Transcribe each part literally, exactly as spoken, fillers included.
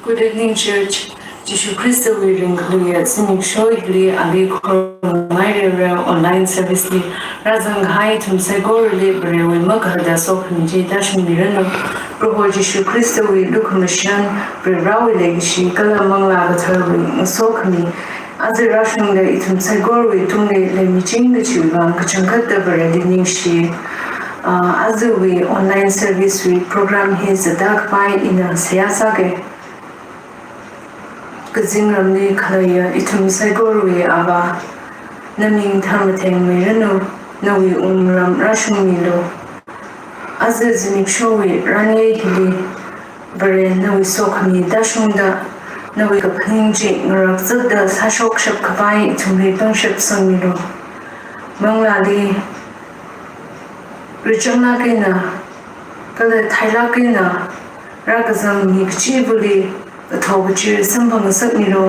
Good evening, church. Jishu Khristawui ringkaluiya zimiksho hili ali khorumngairara online service li rāzang kahai ithum saikorali Varewui makahathā sokhami chi tāshungmiranu. Proho Jishu Khristawui lukhamashan, Varewui leikashi kala Manglā Katharawui ngasokhami aja rāshungda ithum saikorawui tungli leimiching kachiwui vang kachangkhatta Vareli ningshi. Ah, ajawui online service wui program hi zatda kapai ina seihā sāga. Kazingramli khaleiya ithum saikorawui Avā, naming tharmathengmiranu, nawui wungram rāshungmilu. Aja zimikshowui ranye hili Vare nawui sokhami tāshungda, nawui kaphaning chi ngarakzatda sāshokshap khavai ithumli pangshap sangmilu. Manglāli richanglāk eina kala thailāk eina rākazang mi kachivali kathao kachir samphangngasakmilu.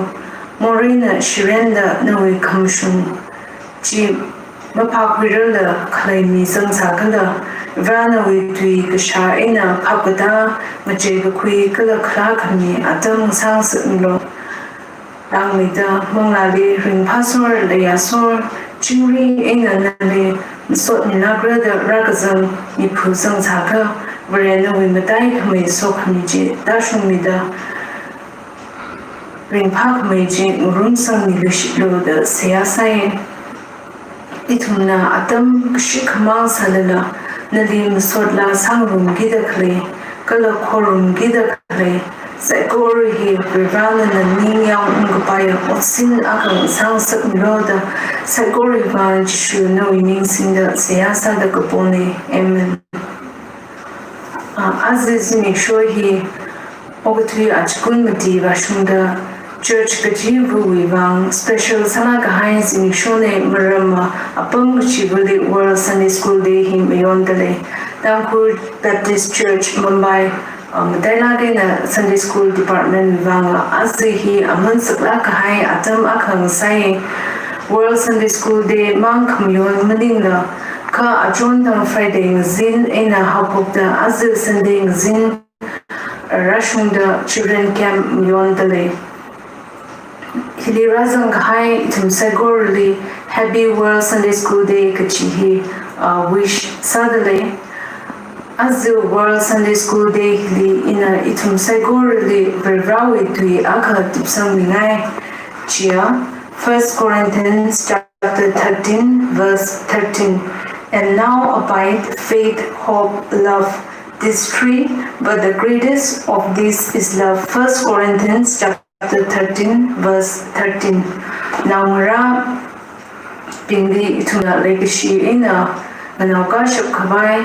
Moreina shirenda nawui khamashung chi maphākhuirarla khalei mi zangsākhala, Vare nawui tui kashā eina phapkatā, ngachei kakhui kala khalā khami atam sāngasakmilu. Langmeida manglāli ringphāsor, leiyāsor, chingri eina nali masotmilākra da rākazang miphu zangsākha, Vare nawui mataikhamei sokhami chi tāshungmida, ringphākhamei chi ngarumsangmiluishitlu da seihā sāya. Ithumna atam kashi khamang sālala, nali masotlā sāngarumkida khalei kala khorumkida khalei saikora hi Vare nana ningyāng ungkapaiya otsin akha sāngasakmilu da, saikorawui vang Jishu nawui ming singda seihā sāda kapona. Amen. Ah, aja zimiksho hi okathui achikun mati vāshungda church kachivawui vang special sālāk kahai zimikshona. Maramva apam kachivali World Sunday School Day hi mayondalei. Tangkhul Baptist Church Mumbai, ah, matailāk eina Sunday School Department wui vangla aja hi aman saklāk kahai atam akha ngasāya. World Sunday School Day mang khamayon maningla, kha achon thang Friday ngazin eina haophokda aja Sunday ngazin rāshungda children camp mayondalei. Hili rāzang kahai ithum saikorali Happy World Sunday School Day kachi hi, ah, wish sādalei. Aja World Sunday School Day hili ina ithum saikorali Varewui tui akha tupsangmingai. Chiya First Corinthians chapter thirteen, verse thirteen. And now abide faith, hope, love, these three, but the greatest of these is love. First Corinthians chapter thirteen, verse thirteen. Naongarābingli ithumna leikashi eina nganaokashap khavai,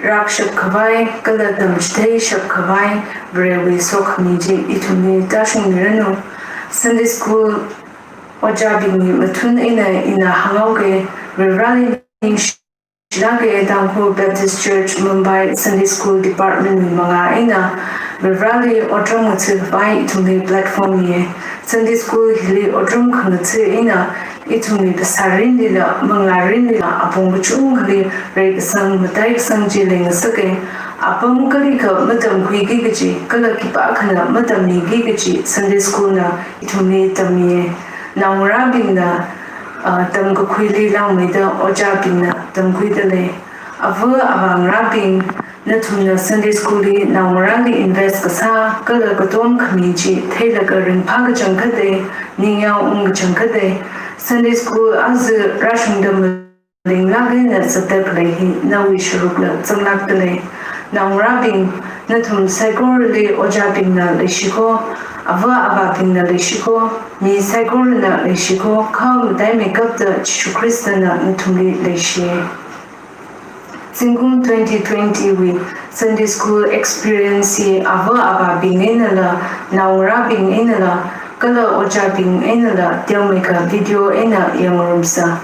rakshap khavai, kala tamchitheishap khavai Varewui sokhami chi ithumli tāshungmiranu. Sunday school ojābingwui mathun eina ina hānghaoga, Vareli ningshilāka. Tangkhul Baptist Church Mumbai Sunday School Department wui mangā eina Vareli otram ngatha khavai ithumli platform miya. Sunday school hili otram khangatha eina ithumwui phasā rinlila, manglā rinlila, apong kachungkhali reikasang, mataikasang chi leingasaka. Apam kalikha matamkhuiki kaji, kala khipākhana matammiki kaji Sunday school na ithumli tammiya. Naongarābingna, ah, tamkakhuili langmeida ojābingna tamkhuidalei. Ava avāngarābing, nathumna Sunday school li naongarāli invest kasā kala katom khami chi theilaga ringphā kachangkhatta, ningyāng ung kachangkhatta. Sunday school aja rāshungda malinglāk eina zatda khalei hi nawui sharukla zanglākdalei. Naongarābing, nathum saikorali ojābingna leishiko, ava avābingna leishiko, mi saikorana leishiko, kha mataimeikapta Jishu Khristana nathumli leishi. Zingkum twenty twenty wui Sunday School experience hi ava avābing einala, naongarābing einala, kala ojābing einala teomeikha video eina yangngarumsa.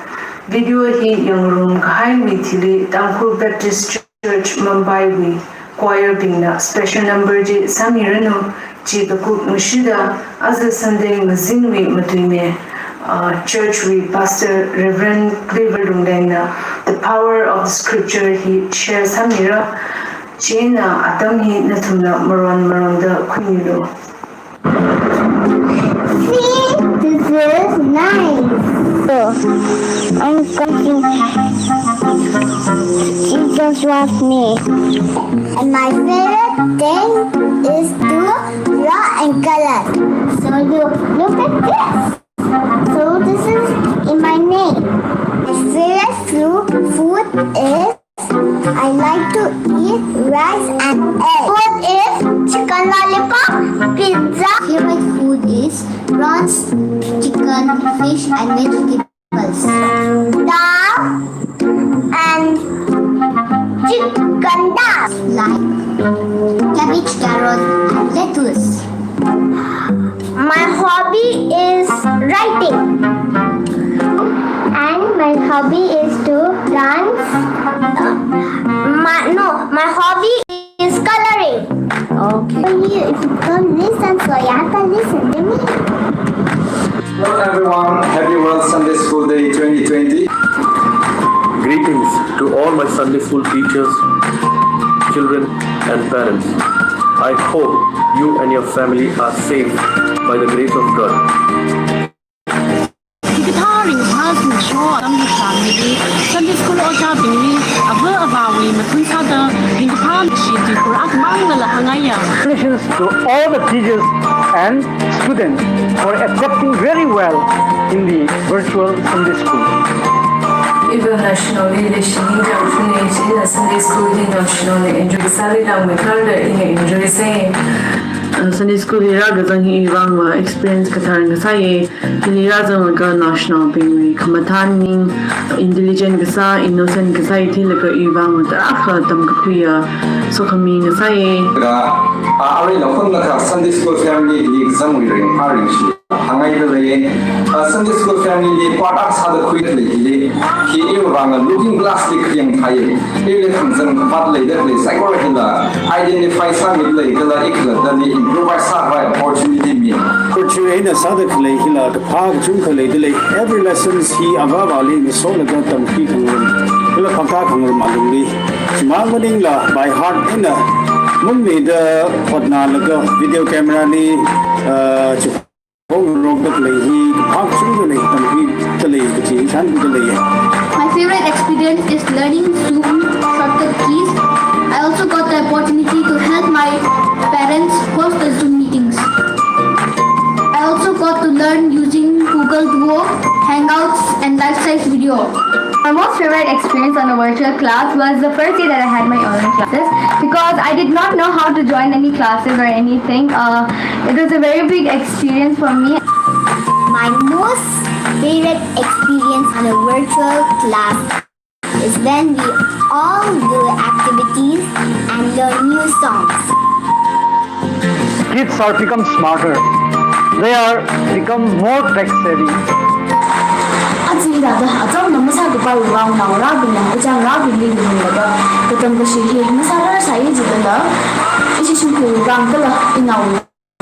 Video hi yangngarum kahaiwui thili Tangkhul Baptist Church Mumbai wui choir bingna special number chi sāmiranu. Chi kakupmashida aja Sunday ngazinwui matuime, ah, church wui pastor Reverend Cleaver Lunglengna The Power of the Scripture hi share sāmira. Chieina atam hi nathumla maron maronda khuimilu. See, this is nice. So, I'm going to teachers love me. And my favorite thing is to draw and color. So you look at this. So this is in my name. My favorite food, food is I like to eat rice and egg. Food is chicken lollipop, pizza. Favorite food is prawns, chicken, fish, and vegetables. Dal and chicken dal. Like cabbage, carrot, and lettuce. My hobby is writing. And my hobby is to dance. My, no, my hobby is coloring. Okay. If you don't listen, so you have to listen to me. Hello everyone, happy World Sunday School Day twenty twenty. Greetings to all my Sunday school teachers, children, and parents. I hope you and your family are safe by the grace of God. Hikathā ringkaphā singcho atam hi shāmili, Sunday school ojābingli, ava avāwui mathun sāda, ringkaphā chi Tripura akhamangla hāngngaiya. Congratulations to all the teachers and students for adapting very well in the virtual Sunday school. Iva national leadership ni jauchuni china Sunday school ni national ni enjoy sāli lang me karda ina enjoy sai. Uh, Sunday school li rākazang hi ivangva experience kathar ngasāye. Hili rāzanglaga national bingwui khamathān ning, intelligent kasā, innocent kasā hi theilaga ivangva tarākha tamkakhuiya sokhami ngasāye. Ga, a, arui la khun la kha Sunday school family li kazangwui ringphā ringshi hāngngaida leiye. A, Sunday school family li part akha sāda khuida lei hili. Hi ivangva looking glass li khayang thāye. Ili khangzan kapat leida khalei saikora hila identify sāmida lei kala ikhalattali improvise sākhavai opportunity mi. Khuiching eina sāda khalei hila kaphā kachungkha leida lei. Every lessons hi ava avāli ngasolaga tamkhui khangarum, kala phākā khangarum alungli. Chimang maningla by heart eina mumida hotnalaga video camera li, uh, chi- Hong rong dak lei hi, hak chung dak lei, tam hi dak lei, kachi chan dak lei. My favorite experience is learning Zoom shortcut keys. I also got the opportunity to help my parents host the Zoom meetings. I also got to learn using Google Duo, Hangouts, and life size video. My most favorite experience on a virtual class was the first day that I had my online classes, because I did not know how to join any classes or anything. Uh, it was a very big experience for me. My most favorite experience on a virtual class is when we all do activities and learn new songs. Kids are become smarter. They are become more tech savvy. Aja ithāda, acham na masākapai vang naongarābingna, ichangarābingli ninglaga, katam kashi hi masārar sai jidala, ishi shimkhur vang kala, inao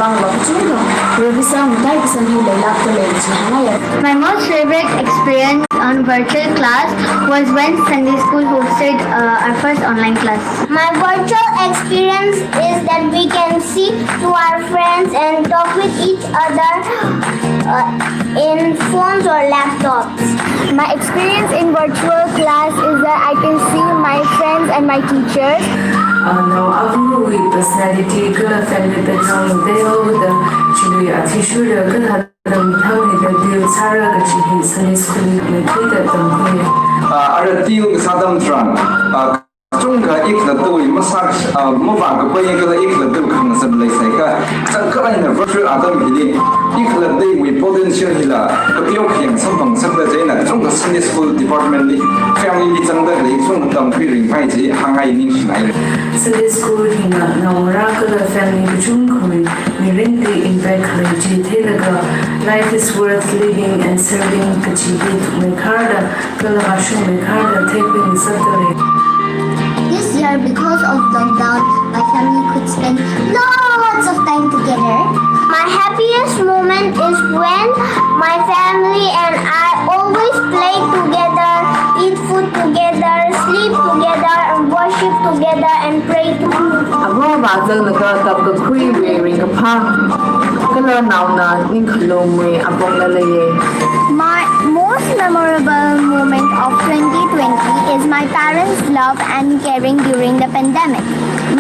vang la kachungkha, ravisa mutai kasang hi leilak da lei chi hāngngaiya. My most favorite experience on virtual class was when Sunday school hosted, uh, our first online class. My virtual experience is that we can see to our friends and talk with each other, uh, in phones or laptops. My experience in virtual class is that I can see my friends and my teachers. Uh, nao avawui personality kala family background teoda chili athishurda kala tamthangli da deal sāra kachi hi Sunday school li matheida tamkhui. Uh, ara deal kasā atam tharan, uh, kachungkha ikhalattawui masā, ah, mavākapai kala ikhalattawui khangazan leisai kha, changkha eina virtual atam hili, ikhalattawui potential hila, kapeo khayang samphang sāda chieina, kachungkha Sunday School Department li, family li zangda khalei kachungkha tamkhui ringphai chi, hāngngai ningshinai. Sunday School hina, naongarā kala family kachungkhawui, mirinli impact khalei chi theilaga, life is worth living and serving kachi hi thukmeikharda, kala vāshungmeikharda theikhui ngasakda lei. This year, because of lockdown, my family could spend lots of time together. My happiest moment is when my family and I always play together, eat food together, sleep together, and worship together and pray together. Ava avā zanglaga tamkakhuiwui ringkaphā. kala naona ningkhalungwui apongla leiya. My most memorable moment of twenty twenty is my parents' love and caring during the pandemic.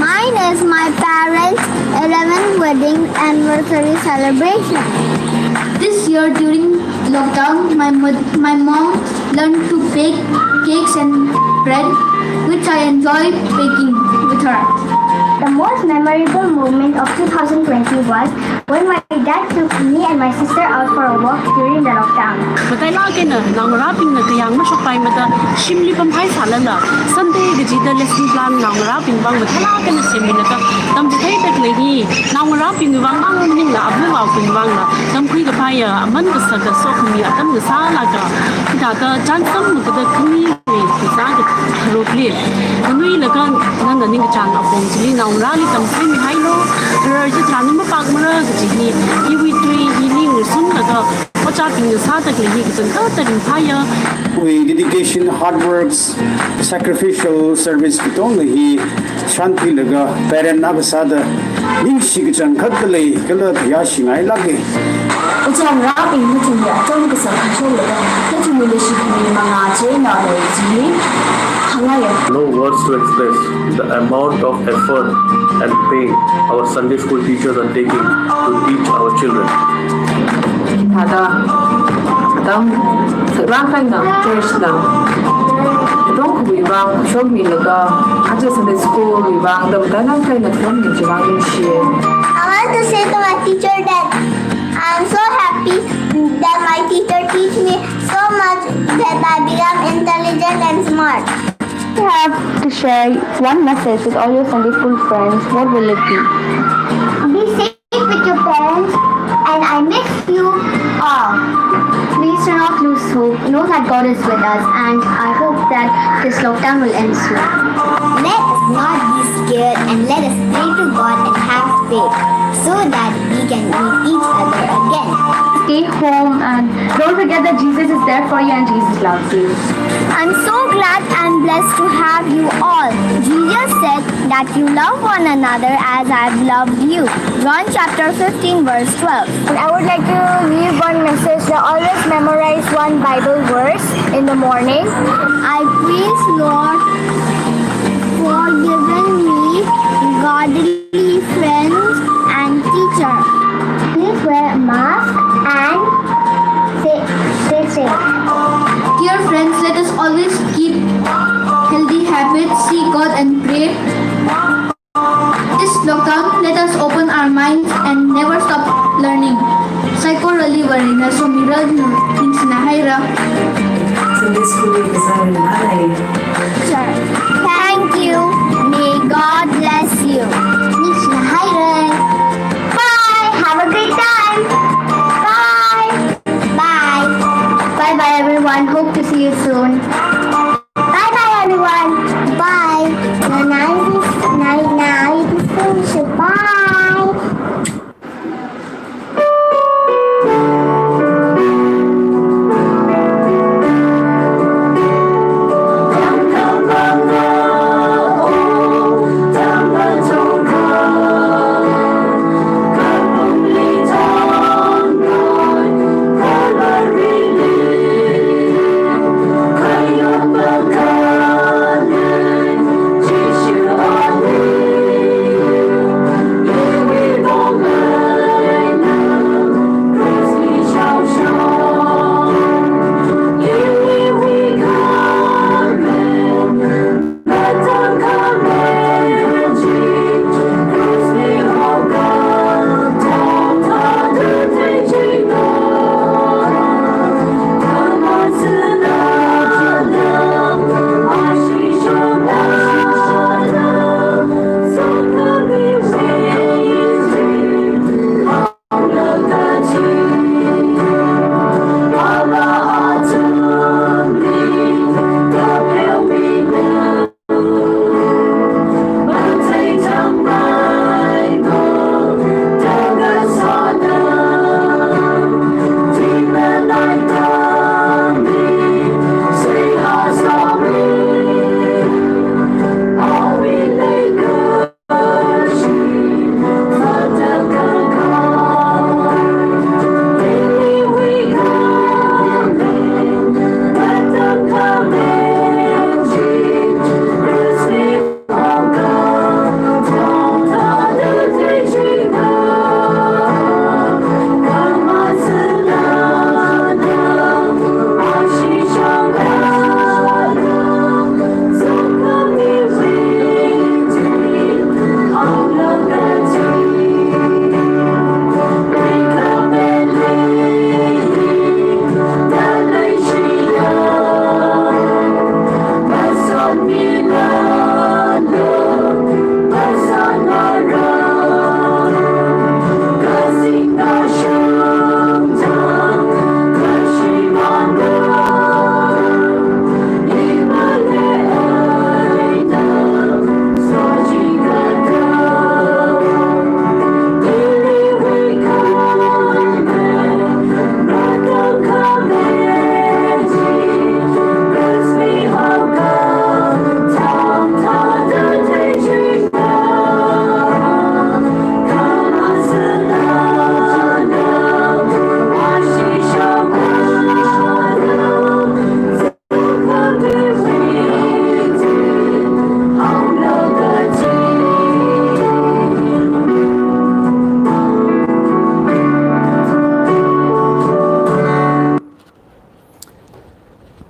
Mine is my parents' eleventh wedding anniversary celebration. This year during lockdown, my, mo- my mom learned to bake cakes and bread, which I enjoyed baking with her. The most memorable moment of two thousand twenty was when my dad took me and my sister out for a walk during the lockdown. Matailāk eina naongarābingna kayāng mashokpaimada shimli pamhai sālala, Sunday kachida lesson plan naongarābing vang matailāk eina semmilaga tamchitheida khalei hi, naongarābingwui vang mang maningla, avāva̱wui vangla tamkhui kaphāya, aman kasā kaso khami atam kasā laga, hithāda chānsam makada khami kasā katharukli, nganuilaga nana ningkachāng apong chili naongarāli tamkhuimihailu. Kharar chitharan mapākmara kaji hi, iwui tui ili ngasunlaga, ojābingna sāda khalei hi kachangkhatta ringphāya. Wui dedication, hard works, sacrificial service katonga hi shānkhuilaga, parent akha sāda ningshi kachangkhatta lei, kala khayāshingailāka. Ojā ngarābing nathumli atam kasā khuisholaga, nathumli leishikhami mangā chieina lei chi hāngngaiya. No words to express the amount of effort and pain our Sunday school teachers are taking to teach our children. Hithāda atam saklāk eina church na katongawui vang shokmilaga, aja Sunday school wui vang da matailāk eina katongawui vang ningshiya. I want to say to my teacher that I'm so happy that my teacher teach me so much that I become intelligent and smart. You have to share one message with all your Sunday school friends. What will it be? Be safe with your parents, and I miss you all. Please do not lose hope. Know that God is with us, and I hope that this lockdown will end soon. Let us not be scared, and let us pray to God and have faith so that we can meet each other again. Stay home and don't forget that Jesus is there for you and Jesus loves you. I'm so glad and blessed to have you all. Jesus said that you love one another as I've loved you. John chapter fifteen, verse twelve. And I would like to leave one message that always memorize one Bible verse in the morning. I praise Lord for giving me godly friends and teacher. Please wear a mask and stay, stay safe. Dear friends, let us always keep healthy habits, see God and pray. This lockdown, let us open our minds and never stop learning. Saikorali Varena somiranu, ningshina haira. Sunday school wui kasā ringphālei. Sure. Thank you. May God bless you. Ningshina haira. Bye. Have a great time. Bye. Bye. Bye bye everyone. Hope to see you soon. Bye bye everyone. Bye. Nana, nana, bye.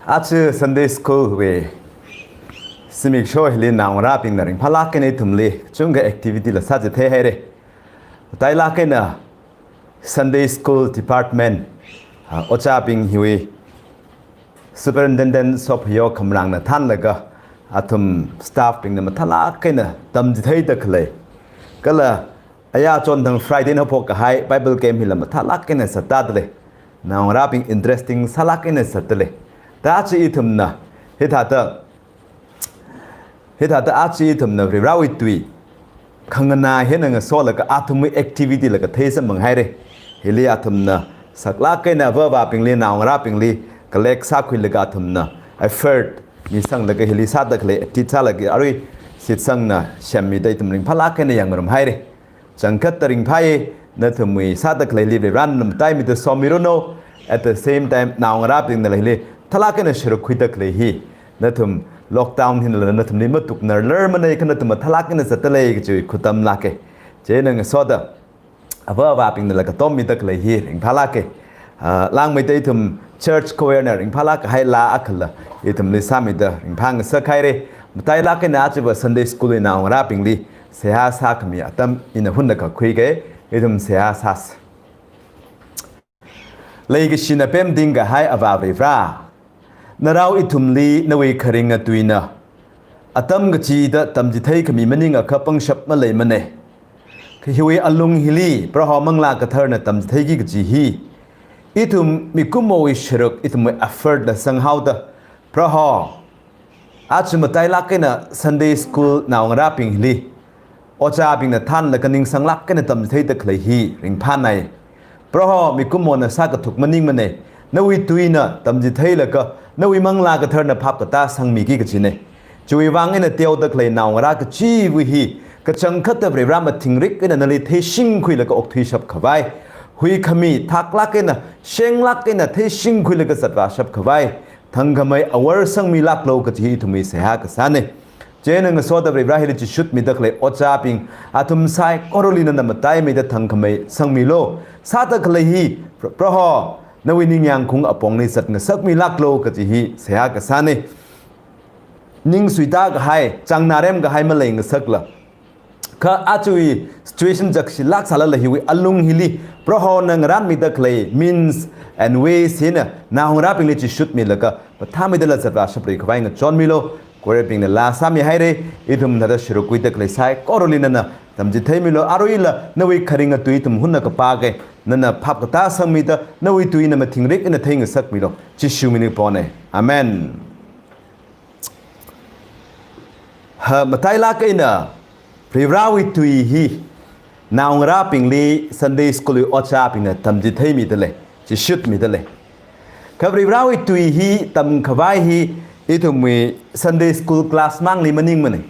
Aja Sunday School wui zimiksho hili naongarābingna ringphālāk eina ithumli chungkha activity la sāchithei haira. Matailāk eina Sunday School Department, ah, ojābing hiwui Superintendent Sophayo Khamrangna thānlaga athum staff bingna mathālāk eina tamchitheida khalei. Kala aya chonthang Friday na haophok kahai Bible camp hila mathālāk eina zatda lei. Naongarābing interesting sālāk eina zatda lei. Thāda aja ithumna hithāda, hithāda aja ithumna Varivarāwui tui khanganā hi eina ngasolaga athumwui activity la kathei samphang haira. Hili athumna saklāk eina avā-avābingli, naongarābingli collect sākhuilaga athumna effort misanglaga hili sāda khalei, tit sālaga arui shitsangna shemmida ithum ringphālāk eina yangngarum haira. Changkhatta ringphāya, nathumwui sāda khaleili Varivarāna mataimida somiranu. At the same time, naongarābingna hili mathālāk eina sharuk khuida khalei hi, nathum lockdown hinala nathumli matuknarlarmana, kha nathum mathālāk eina zatda lei kajiwui khutam lāka. Chieina ngasoda avā-avābingna katommida khalei hi ringphālāka. Ah, langmeida ithum church choir na ringphālāk kahai laa akhala ithumli sāmida ringphāngasak haira. Matailāk eina ajava Sunday School wui naongarābingli seihā sākhami atam ina hunna kakhuika. Ithum seihā sāsa. Leikashina pemting kahai Avā Varivarā, narao ithumli nawui kharinga tuina atam kachida tamchithei khami maningakha pangshap maleimana. Kha hiwui alung hili Proho Manglā Katharana tamchitheiki kaji hi ithum mikumowui sharuk, ithumwui effort la sanghaoda, Proho, aja matailāk eina Sunday School naongarābing hili ojābingna thānlaga ningsanglāk eina tamchitheida khalei hi ringphānai. Proho, mikumona sākathuk maningmana, nawui tuina tamchitheilaga nawui Manglā Katharana phap katā sangmiki kajina. Chiwui vang eina teoda khalei naongarā kachiva hi kachangkhatta Varivarā mathingrik eina nali theishingkhuilaga okthuishap khavai, huikhami thaklāk eina, shenglāk eina theishingkhuilaga zatvāshap khavai thangkhamei awor sangmilāklu kaji hi ithumwui seihā kasāna. Chieina ngasoda Varivarā hili chishutmida khalei ojābing athum saikorali nana mataimida thangkhamei sangmilu. Sāda khalei hi, Pro-, Proho, nawui ningyāng khaung apongli zatngasakmilāklu kaji hi seihā kasāna. Ning suita kahai, chāngnarem kahai maleingasakla, kha ajawui situation chakshilāk sālala hiwui alung hili Prohona ngarānmida khalei means and ways hina naongarābingli chishutmilaga mathāmeidala zatvāshapli khavai ngachonmilu. Choir bingna laa sāmi haira, ithum thāda sharuk khuida khalei saikorali nana tamchitheimilu. Aruila nawui kharinga tui ithum hunna kapāka, nana phap katā sangmida nawui tuina mathingrik eina theingasakmilu. Jishu mingli pona. Amen. Ha, matailāk eina Varivarāwui tui hi naongarābingli Sunday School wui ojābingna tamchitheimida lei, chishutmida lei. Kha Varivarāwui tui hi tamkhavai hi ithumwui Sunday School class mangli maningmana.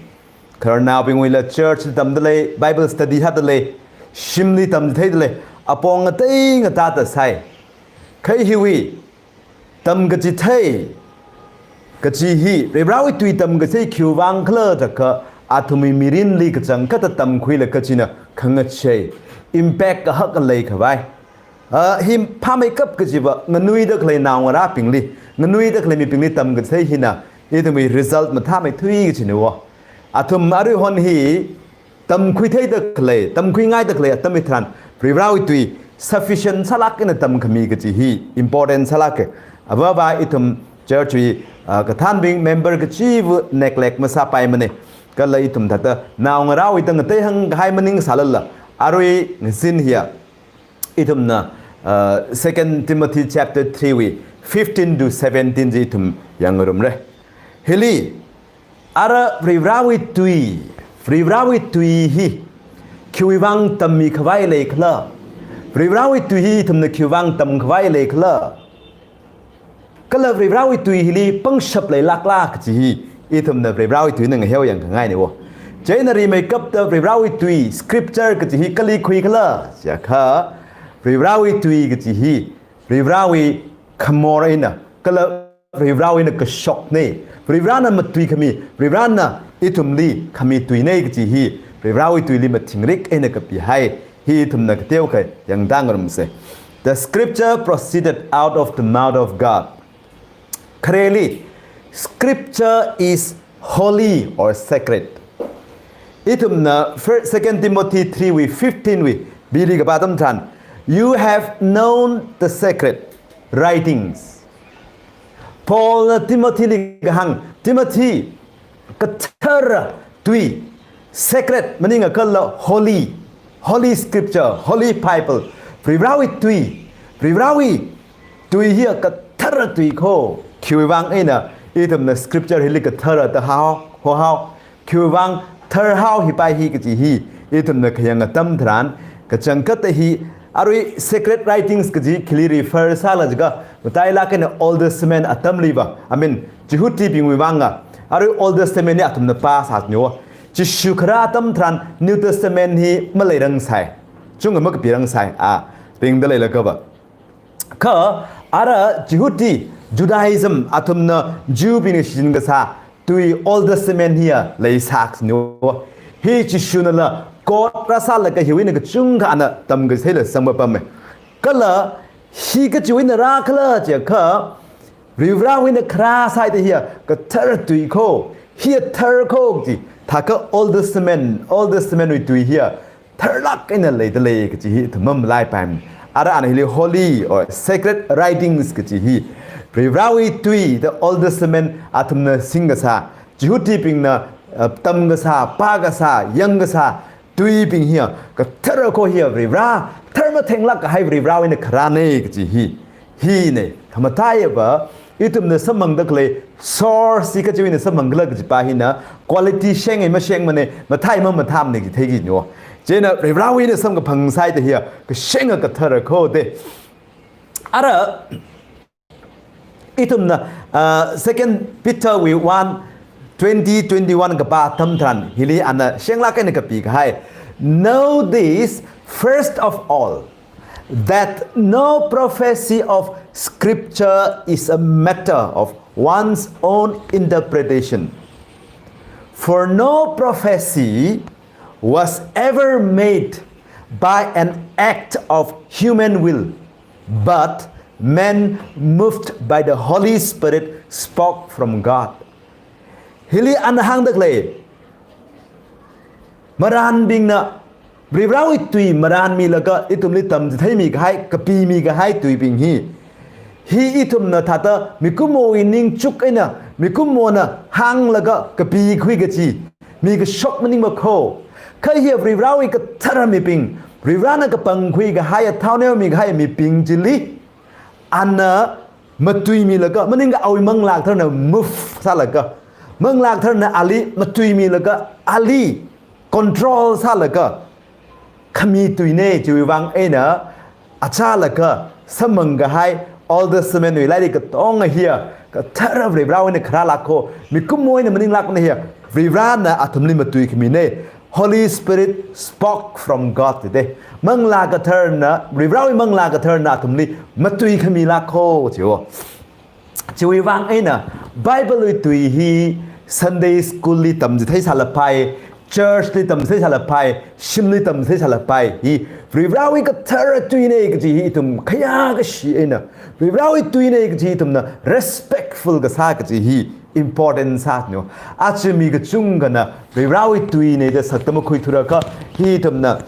Khararnaobingwuila church li tamda lei, Bible study hāda lei, shimli tamchitheida lei, apong ngatei ngatāda sāi. Kha hiwui tamkachithei kaji hi, Varivarāwui tui tamkachithei khiwui vang khala jiakha, athumwui mirinli kachangkhatta tamkhuilaga china khangachei, impact kahaka leikhavai. Ah, hi phāmeikap kajiva, nganuida khalei naongarābingli, nganuida khalei mibingli tamkachithei hina ithumwui result mathāmeithui kajina wo. Athum aruihon hi tamkhuitheida khalei, tamkhuingaida khalei atam hitharan, Varivarāwui tui sufficient sālāk eina tamkhami kaji hi important sālāka. Avā-avā ithum church wui, ah, kathānbing member kachiva neglect masāpaimana. Kala ithum thāda naongarāwui tang ngateihang kahai maning sālala, arui ngazin hiya ithumna, ah, Second Timothy chapter three wui fifteen to seventeen chi ithum yangngarumra. Hili, ara Varivarāwui tui, Varivarāwui tui hi khiwui vang tammikhavai leikhala? Varivarāwui tui hi ithumna khiwui vang tamkhavai leikhala? Kala Varivarāwui tui hili pangshap leilākla kaji hi ithumna Varivarāwui tui eina ngaheo yangkhangaina wo. Chieina rimeikapta Varivarāwui tui, scripture kaji hi kali khuikhala jiakha, Varivarāwui tui kaji hi Varivarāwui khamor eina, kala Varivarāwui eina kashokna, Varivarāna matuikhami, Varivarāna ithumli khami tuina kaji hi Varivarāwui tuili mathingrik eina kapihai. Hi ithumna kateokha yangda ngarumsa. The scripture proceeded out of the mouth of God. Khareli, scripture is holy or sacred. Ithumna Fir-, Second Timothy three wui fifteen wui B li kapā atam tharan, "You have known the sacred writings." Paulna Timothyli kahāng, Timothy, kathara tui, sacred, maningakha holy, holy scripture, holy Bible, Varivarawui tui, Varivarawui tui hiya kathara tui kho. Khiwuivang eina ithumna scripture hili kathara da hao, hohao. Khiwuivang tharhao hipai hi kaji hi ithumna khayang atam tharan, kachangkhatta hi arui sacred writings kaji khili refer sāla jiakha, matailāk eina Old Testament atamliva, I mean, Jihudibingwui vanga, arui Old Testament hi athumna pāsāsniwo. Jishu kharā atam tharan New Testament hi maleirangsai. Chungkha makapirangsai, a, ringda leilakhava. Kha ara Jihudi, Judaism, athumna Jew bingna shichin kasā tui Old Testament hiya leisāsniwo. Hi Jishunala quote rāsālaga hiwui eina kachungkha ana tamkachitheila samphangpamma. Kala hi kachiwui eina rākhala jiakha, Varivarawui eina kharā sāda hiya kathara tui kho, hiya thar kho kaji, thākha Old Testament, Old Testament wui tui hiya tharlāk eina leida lei kaji hi ithum mamalaipaimana. Ara ana hili holy or sacred writings kaji hi, Varivarawui tui da Old Testament athumna singkasā, Jihudibingna, uh, tamkasā, pākasā, yangkasā tuibing hiya kathara kho, hiya Varivara tharmathenglāk kahai Varivarawui eina kharāna kaji hi, hina. Khamataiya va, ithumna samphangda khalei source hi kachiwui eina samphangkhala kajipa hina, quality sheng hai mashengmana, mathei mamathāmana kaji theikiniwo. Chieina Varivarawui eina samkaphang sāda hiya kashenga kathara kho da. Ara ithumna, uh, Second Peter wui one, twenty, twenty-one kapā atam tharan, hili ana shenglāk eina kapi kahai. "Know this, first of all, that no prophecy of Scripture is a matter of one's own interpretation. For no prophecy was ever made by an act of human will, but men moved by the Holy Spirit spoke from God." Hili ana hāngda khalei, marānbingna, Varivarawui tui marānmilaga ithumli tamchitheimi kahai, kapimi kahai tuibing hi, hi ithumna thāda mikumowui ningchuk eina, mikumona hānglaga kapikhui kaji, mi kashok maningma kho. Kha hiya Varivarawui kathara mibing, Varivarana kapangkhui kahai, thao neomi kahai mibing chili ana matuimilaga, maningakha awui Manglā Katharana move sālaga, Manglā Katharana ali matuimilaga, ali control sālaga khami tuina. Chiwuivang eina achālakha samphang kahai Old Testament wui lairik katonga hiya kathara Varivarawui eina kharālāk kho, mikumo eina maninglākmana, hiya Varivarana athumli matuikhamina. Holy Spirit spoke from God today. Manglā Katharana, Varivarawui Manglā Katharana athumli matuikhamilāk kho jiwo. Chiwuivang eina Bible wui tui hi Sunday school li tamchithei sālapai, church li tamchithei sālapai, shimli tamchithei sālapai hi Varivarawui kathara tuina kaji hi ithum khayākashi eina, Varivarawui tuina kaji ithumna respectful kasā kaji hi important sāsniwo. Aja mi kachungkhana Varivarawui tuina da sakta makhuithurakha, hi ithumna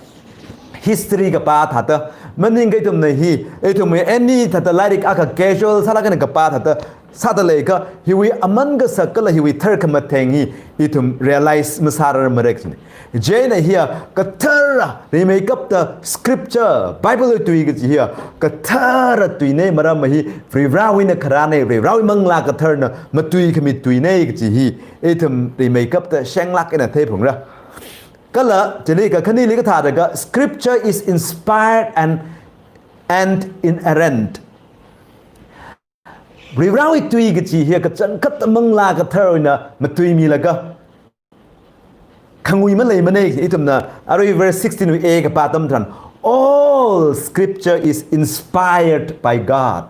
history kapā thāda, maningakha ithumna hi, ithumwui any thāda lairik akha casual sālaga eina kapā thāda sāda leikha, hiwui aman kasak kala hiwui tharkhamatheng hi ithum realize masārarmara kajina. Chieina hiya kathara rimeikapta scripture, Bible wui tui kaji hiya kathara tuina, maram hi Varivarawui eina kharāna, Varivarawui Manglā Katharana matuikhami tuina kaji hi ithum rimeikapta shenglāk eina theiphalungra. Kala chili kakhaneli kathāda kha, "Scripture is inspired and, and inerrant." Varivarawui tui kaji hiya kachangkhat Manglā Katharawui eina matuimilaga khangui maleimana. Ithumna arui verse sixteen wui A kapā atam tharan, "All scripture is inspired by God."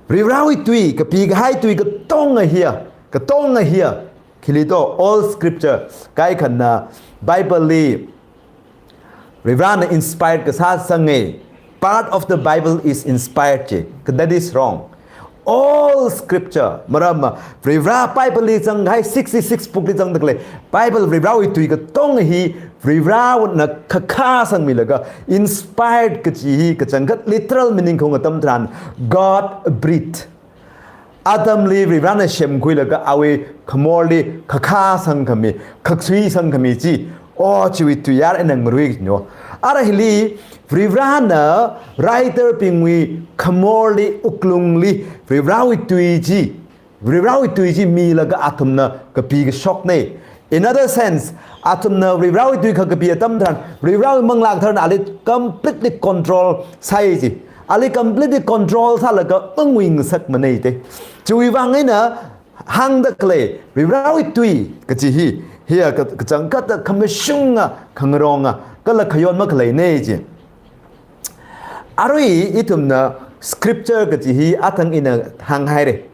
Varivarawui tui, kapikahai tui katonga hiya, katonga hiya, khili do, all scripture, kaikhana Bible li Varivarana inspired kasā sanga, part of the Bible is inspired ji. That is wrong. All scripture, maramva Varivara Bible li zangkahai sixty-six book li zangda khalei Bible Varivarawui tui katonga hi Varivarana khakasangmilaga, inspired kaji hi kachangkhat literal meaning khaung atam tharan, God breathed. Atamli Varivarana semkhuilaga awui khamorli khakasangkhami, khaksuisangkhami chi, o chiwui tuiyār eina ngarui kajina. Ara hili Varivarana writer bingwui khamorli, wuklungli Varivarawui tui chi, Varivarawui tui chi milaga athumna kapi kashokna. In other sense, athumna Varivarawui tui khakapi atam tharan, Varivarawui Manglā Katharana ali completely control sāi ji. Ali completely control sālaga mangui ngasakmana te. Chiwui vang eina hāngda khalei Varivarawui tui kaji hi, hiya ka-, kachangkhatta khamashunga, khangaronga, kala khayon makhaleina ji. Arui ithumna scripture kaji hi athang ina hānghaira.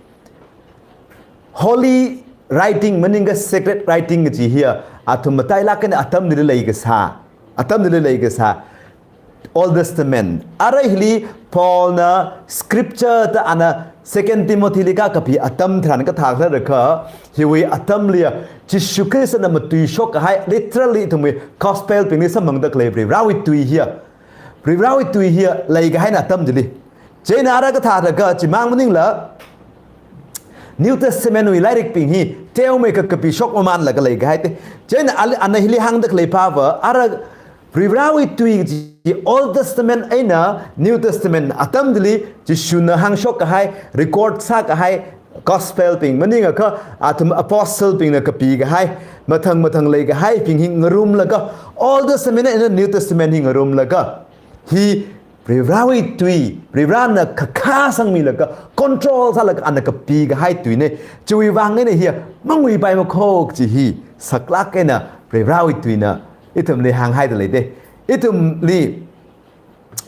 Holy writing, maningakha sacred writing kaji hiya, athum matailāk eina atamli leikasā, atamli leikasā Old Testament. Ara hili Paulna scripture da ana Second Timothy li kakapi atam tharan kathā khala jiakha, hiwui atamliya Jishu Khristana matuishok kahai, literally ithumwui gospel bingli samphangda khalei Varivarawui tui hiya, Varivarawui tui hiya leikahaina atam chili. Chieina ara kathā jiakha, chimang maningla New Testament wui lairikbing hi teomeikha kapishok mamānlaga leikahai te. Chieina ali, ana hili hāngda khalei pava, ara Varivarawui tui chi Old Testament eina New Testament atam chili Jishuna hāngshok kahai, record sākahai, gospel bing, maningakha athum apostle bingna kapi kahai, mathang mathang leikahaibing hi ngarumlaga, Old Testament eina New Testament hi ngarumlaga, hi Varivarawui tui, Varivarana khakasangmilaga, control sālaga ana kapi kahai tuina. Chiwui vang eina hiya manguipai makho kaji hi saklāk eina Varivarawui tuina ithumli hānghaida lei te. Ithumli,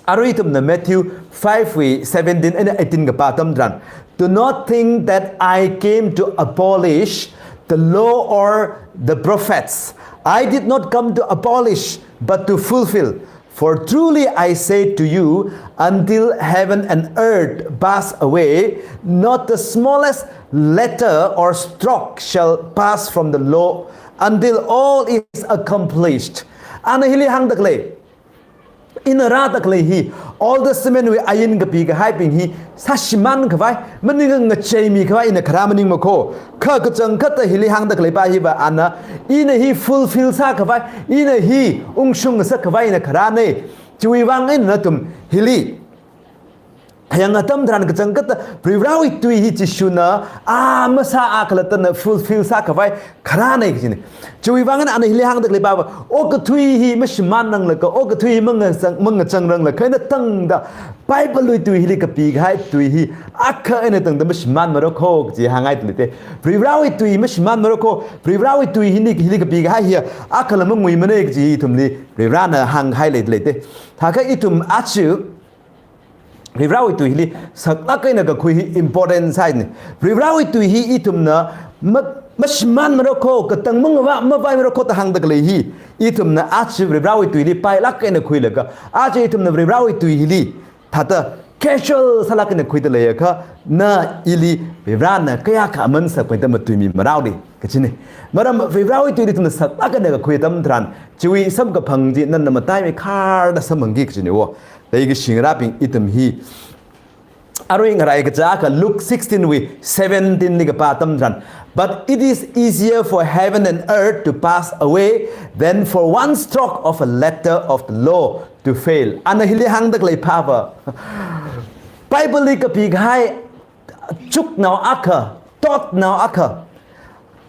arui ithumna Matthew five wui seventeen eina eighteen kapā atam tharan, "Do not think that I came to abolish the law or the prophets. I did not come to abolish, but to fulfill. For truly I say to you, until heaven and earth pass away, not the smallest letter or stroke shall pass from the law until all is accomplished." Ana hili hāngda khalei, ina rāda khalei hi, Old Testament wui ain kapi kahaibing hi sāshimān khavai, maningakha ngacheimi khavai ina kharā maning makho. Kha kachangkhatta hili hāngda khalei pa hiva ana, ina hi fulfill sā khavai, ina hi ungshung ngasak khavai ina kharāna. Chiwui vang eina nathum hili thayang atam tharan kachangkhatta Varivarawui tui hi Jishuna a masā a khalattana fulfill sā khavai kharāna kajina. Chiwui vang eina ana hili hāngda khalei pava, okathui hi mashimānranglaga, okathui hi mangachang, mangachangranglaga, kha eina tangda Bible wui tui hili kapi kahai tui hi akha eina tangda mashimānmara kho kaji hānghaida lei te. Varivarawui tui mashimānmara kho, Varivarawui tui hili, hili kapi kahai hiya akhala manguimana kaji ithumli Varivarana hānghai leida lei te. Thākha ithum aja Varivarawui tui hili saklāk eina kakhui hi important sāhaina. Varivarawui tui hi ithumna ma-, mashimānmara kho, katang mangava, mavaimara kho da hāngda khalei hi, ithumna aja Varivarawui tuili pailāk eina khuilaga, aja ithumna Varivarawui tui hili thāda casual sālāk eina khuida leiakha, na ili Varivarana kayākha aman sakmeida matuimi marao li kajina. Maram Varivarawui tuili ithumna saklāk eina kakhui atam tharan, chiwui samkaphang chi nana mataimeikhar da samphangki kajina wo. Leikashi ngarābing, ithum hi arui ngarai kachā akha Luke sixteen wui seventeen li kapā atam tharan, "But it is easier for heaven and earth to pass away than for one stroke of a letter of the law to fail." Ana hili hāngda khalei pava, Bible li kapi kahai chuknao akha, thotnao akha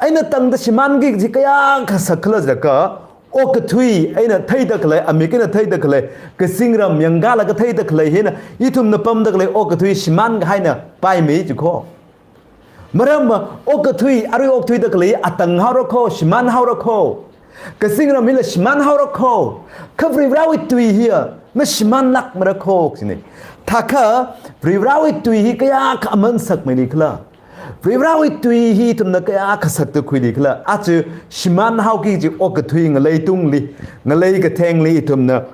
eina tangda shimānki kaji kayākha sak khala jiakha, okathui eina theida khalei, amik eina theida khalei, kazingram yangkalaga theida khalei hina ithumna pamda khalei okathui shimān kahaina paimei ji kho. Maram okathui, arui okthuida khalei atang haora kho, shimān haora kho. Kazingram hila shimān haora kho. Kha Varivarawui tui hiya mashimānlākmara kho kajina. Thākha Varivarawui tui hi kayākha aman sakmeili khala, Varivarawui tui hi ithumna kayākha sakda khuili khala, aja shimān haoki kaji okathui ngalei tungli, ngalei kathengli ithumna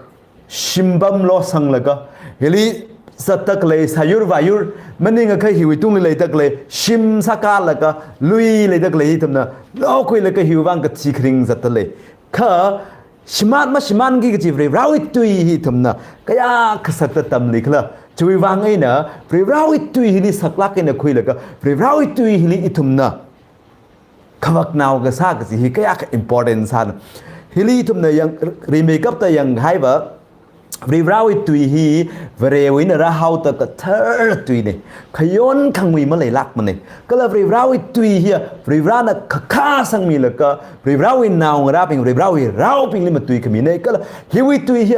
shimpam losanglaga, hili zatda khalei sāyur vāyur, maningakha hiwui tungli leida khalei shim sākalaga lui leida khalei hi ithumna lokhuilaga hiwui vang kathi kharing zatda lei. Kha shimān mashimānki kaji Varivarāwui tui hi ithumna kayākha sāda tamli khala. Chiwui vang eina Varivarāwui tui hili saklāk eina khuilaga Varivarāwui tui hili ithumna khavaknao kasā kaji hi kayākha important sāna. Hili ithumna yang rimeikapta yanghaiva, Varivarāwui tui hi Varewui eina rāhaoda kathar tuina. Khayon khangui maleilākmana. Kala Varivarāwui tui hi Varivarāna khakha sangmilaga Varivarāwui naongarābing, Varivarāwui raobingli matuikhamina. Kala hiwui tui hi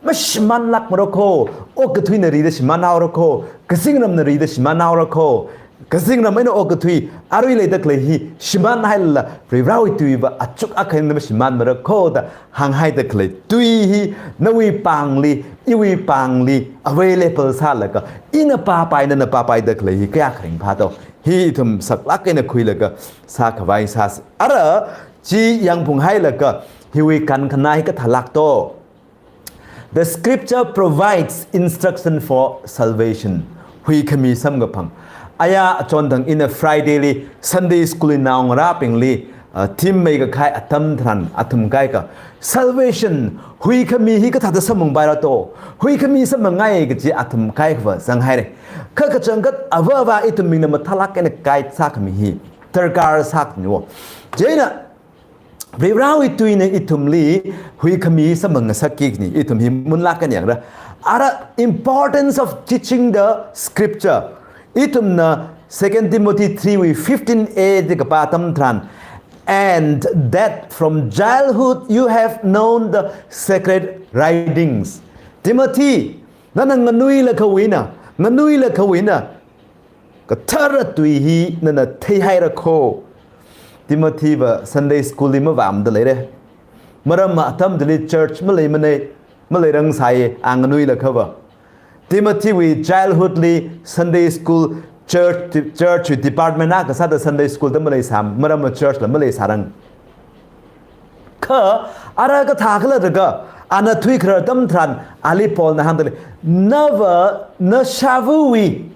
mashimānlākmara kho, okathuina rida shimānhaora kho, kazingramna rida shimānhaora kho, kazingram eina okathui arui leida khalei hi shimānhailala Varivarāwui tuiva achuk akha eina mashimānmara kho da hānghaida khalei tui hi nawui pāngli, iwui pāngli available sālaga, ina pāpai nana pāpaida khalei hi kayākha ringphā do. Hi ithum saklāk eina khuilaga sākhavai sāsa. Ara chi yangphunghailaga hiwui kankhana hi kathālāk do. The scripture provides instruction for salvation. Huikhami samkaphang. Aya achonthang ina Friday li Sunday school li naongarābingli, uh, theme meikakhai atam tharan athum kaikha, salvation, huikhami hi kathāda samphangpaira do, huikhami samphangngai kaji athum kaikhava zanghaira. Kha kachangkhat ava avā ithumbingna mathālāk eina guide sākhami hi darkar sākaniwo. Chieina Varivarāwui tuina ithumli huikhami samphangngasakki kajina, ithum hi munlāk eina yangra. Ara importance of teaching the scripture. Ithumna Second Timothy three wui fifteen A li kapā atam tharan, "And that from childhood you have known the sacred writings." Timothy, nana nganuilakhawui eina, nganuilakhawui eina kathara tui hi nana theihaira kho. Timothy va Sunday school li mavāmada leira. Maramva atam chili church maleimana, maleirangsai, a nganuilakhava. Timothy wui childhood li Sunday school, church, church department akha sāda Sunday school da maleisā, maramva church la maleisārang. Kha ara kathā khala jiakha, ana thuikharar atam tharan ali Paulna hāngda lei, nava nashāvawui,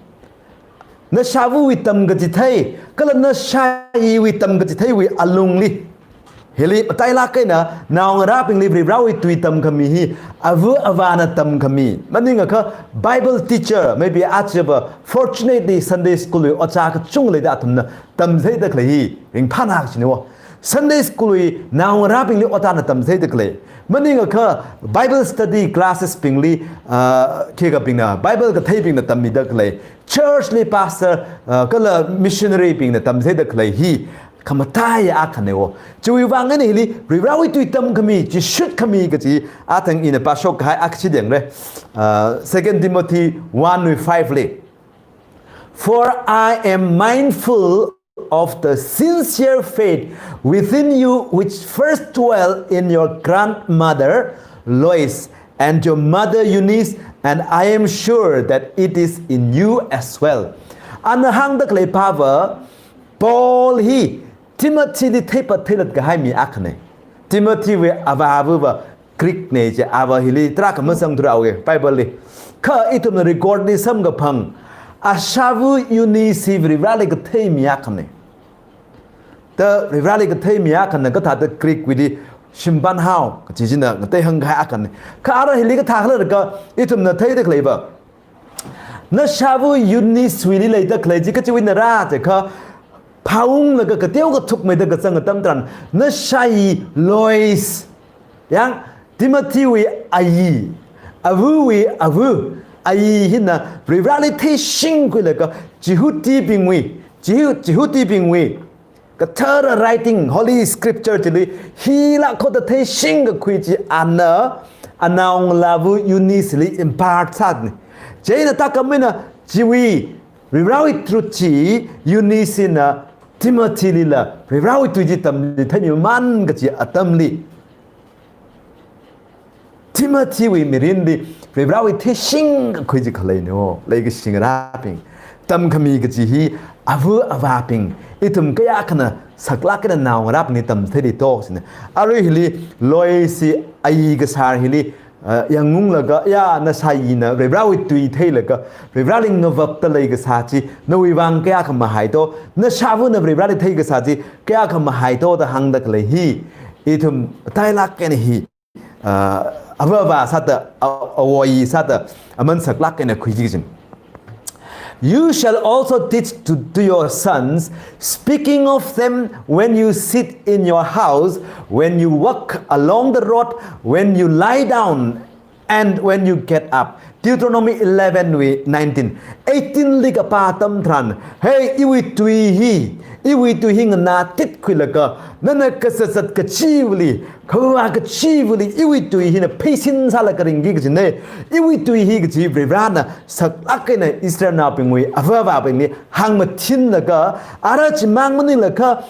nashāvawui tamkachithei kala nashāyiwui tamkachitheiwui alungli, hili matailāk eina naongarābingli Varivarāwui tui tamkhami hi ava avāna tamkhami, maningakha Bible teacher, maybe ajava fortunately Sunday school wui ojā kachungkha leida athumna tamchitheida khalei hi ringphāna kajinao. Sunday school wui naongarābingli ojāna tamchitheida khalei, maningakha Bible study classes bingli, ah, khikha bingna Bible katheibingna tammida khalei, church li pastor, ah, kala missionary bingna tamchitheida khalei hi khamataiya akhanao. Chiwui vang eina hili Varivarāwui tui tamkhami, chi shutkhami kaji athang ina pāshok kahai akha chi yangra. Ah, Second Timothy one wui five li, "For I am mindful of the sincere faith within you, which first dwelt in your grandmother Lois and your mother Eunice, and I am sure that it is in you as well." Ana hāngda khalei pava, Paul hi Timothy li theipat theilat kahai mi akhana. Timothy wui avāva va Greek na chi, ava hili tarākha mazangthura, okay, Bible li. Kha ithumna record li samkaphang, ashāva Eunice hi Varivarāli kathei mi akhana. Ta Varivarāli kathei mi akhana kathāda Greek wuili shimpānhao kaji china ngateihāng kahai akhana. Kha ara hili kathā khala jiakha ithumna theida khaleiva, nashāva Eunice wuili leida khalei chi kachiwuinara jiakha, phaunglaga kateo kathukmeida kazang atam tharan, nashāyi Lois, yang, Timothy wui ayi, avawui ava, ayi hina Varivarāli theishingkhuilaga Jihudibingwui, Jihu-, Jihudibingwui kathara writing, Holy Scripture chili hilāk kho da theishingkakhui chi ana anaongalāva Eunice li impart sāna. Chieina thākhamei eina chiwui Varivarāwui truth chi Eunice na Timothy lila Varivarāwui tui chi tamchitheimimān kaji atamli, Timothy wui mirinli Varivarāwui theishingkakhui chi khaleina, leikashingarābing. Tamkhami kaji hi ava avābing, ithum kayākhana saklāk eina naongarābingli tamchitheili to sina. Arui hili Lois hi ayi kasār hili, ah, yangunglaga, ya, nashāyina Varivarāwui tui theilaga, Varivarāli ngavapta leikasā chi, nawui vang kayākha mahai to, nashāvana Varivarāli theikasā chi, kayākha mahai to da hāngda khalei hi, ithum tailāk eina hi, ah, avāva sāda, a-, awoi sāda, aman saklāk eina khuiki kajina. You shall also teach to, to your sons, speaking of them when you sit in your house, when you walk along the road, when you lie down, and when you get up. Deuteronomy eleven wui nineteen. Eighteen li kapā atam tharan, hey, iwui tui hi, iwui tui hi nganātitkhuilaga, nana kazat zat kachivali, khavā kachivali, iwui tui hina pheisin sālaga ringki kajina. Iwui tui hi kaji Varivarāna saklāk eina Israelnaobingwui avāvabingli hāngmathinlaga, ara chimang maninglaga,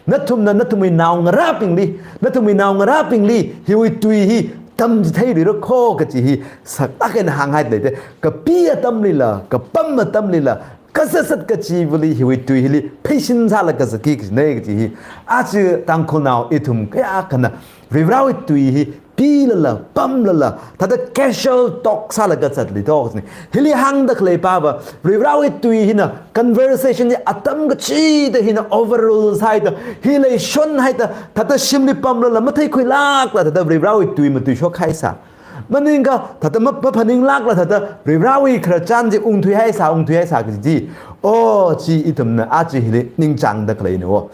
nathumna nathumwui naongarābingli, nathumwui naongarābingli, hiwui tui hi tamchitheilui rako kaji hi saklāk eina hānghai leite. Kapi atamlila, kapam atamlila, kazat zat kachivali hiwui tui hili pheisin sālaga zatki kajina kaji hi. Aja Tangkhulnao ithum kayākhana Varivarāwui tui hi pilala, pamlala, thāda casual talk sālaga zatli to kajina. Hili hāngda khalei pava, Varivarāwui tui hina conversation hi atam kachida hina overrule sāhaida, hi leishonhaida, thāda shimli pamlala, matheikhuilākla, thāda Varivarāwui tui matuishokhaisa. Maningakha, thāda ma-, maphaninglākla, thāda Varivarāwui khararchan chi ungthuihaisa, ungthuihaisa kaji chi. O, chi ithumna aja hili ningchāngda khaleina o.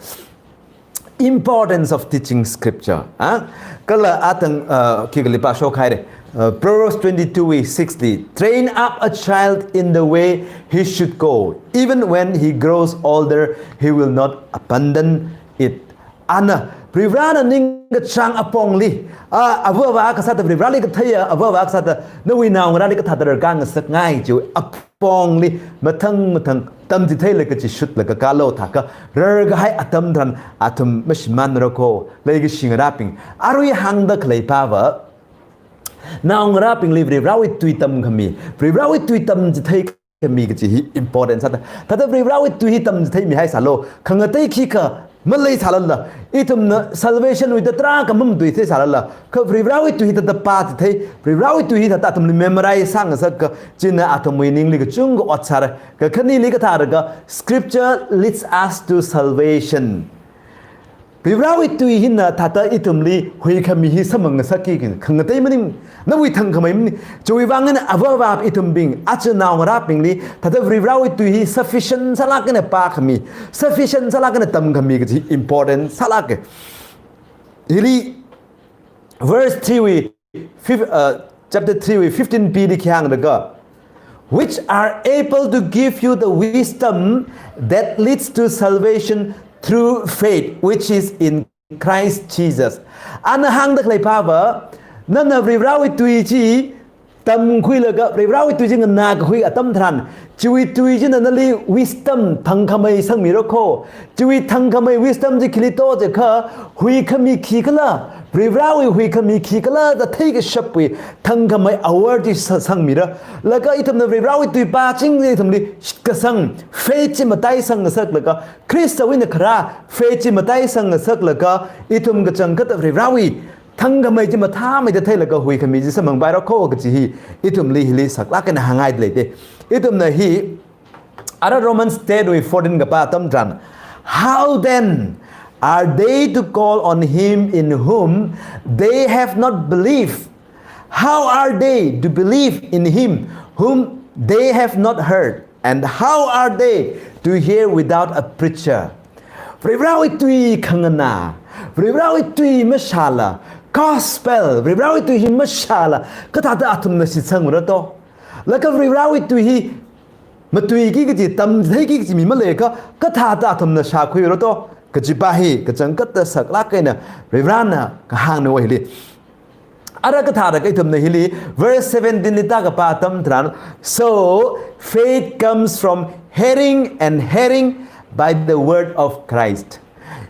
Importance of teaching scripture. Ah? Kala atang, ah, khikha li pāshokhaira. Ah, Proverbs twenty-two wui six li, "Train up a child in the way he should go. Even when he grows older, he will not abandon it." Ana, Varivarāna ningkachāng apongli, ah, avāva kasāda Varivarāli katheiya, avāva kasāda nawui naongarāli kathāda rarkāngasakngai chi apongli, mathang mathang tamchitheilaga chishutlaga kālu thākha, rarkahai atam tharan athum mashimānrako, leikashi ngarābing. Arui hāngda khalei pava, naongarābingli Varivarāwui tui tamkhami, Varivarāwui tui tamchitheikha mi kaji hi important sāda. Thāda Varivarāwui tui hi tamchitheimihaisālu. Khangatei khikha maleisālala, ithumna salvation wui tarākha mamatuitheisālala, kha Varivarāwui tui hi thāda pāchithei, Varivarāwui tui hi thāda athumli memorize sāngasaka, china athumwui ningli kachungkha ot sāra. Kakhaneli kathālaga, scripture leads us to salvation. Varivarāwui tui hina thāda ithumli huikhami hi samphang ngasakki kajina, khangatei maning, nawui thangkhamei maning. Chiwui vang eina avāva ithumbing, aja naongarābingli, thāda Varivarāwui tui hi sufficient sālāk eina pākhami, sufficient sālāk eina tamkhami kaji important sālāka. Hili verse three wui fif-, uh, chapter three wui fifteen B li khi hānglaga, "Which are able to give you the wisdom that leads to salvation through faith, which is in Christ Jesus." Ana hāngda khalei pava, nana Varivarāwui tui chi tamkhuilaga, Varivarāwui tui chi nganākakhui atam tharan, chiwui tui china nali wisdom, thangkhamei sangmirako. Chiwui thangkhamei wisdom chi khili to jiakha, huikhami khikhala, Varivarāwui huikhami khikhala da theikashapwui thangkhamei awor chi sa-, sangmira. Laga ithumna Varivarāwui tui pāching ithumli shitkasang, faith chi mataisang ngasaklaga, Khristawui eina kharā faith chi mataisang ngasaklaga, ithum kachangkhat Varivarāwui thangkhamei chi mathāmeida theilaga huikhami chi samphangpairako kaji hi, ithumli hili saklāk eina hāngngaida leite. Ithumna hi, ara Romans ten wui fourteen kapā atam tharan, "How then are they to call on him in whom they have not believed? How are they to believe in him whom they have not heard? And how are they to hear without a preacher?" Varivarāwui tui khanganā, Varivarāwui tui mashāla, gospel, Varivarāwui tui hi mashāla, kathāda athumna shitsangra to? Laga Varivarāwui tui hi matuiki kaji, tamchitheiki kaji mi maleiakha, kathāda athumna shākhuira to? Kajipa hi kachangkhatta saklāk eina Varivarāna kahāngna o hili. Ara kathāda ithumna hili, verse seventeen li tākapā atam tharan, "So faith comes from hearing, and hearing by the word of Christ."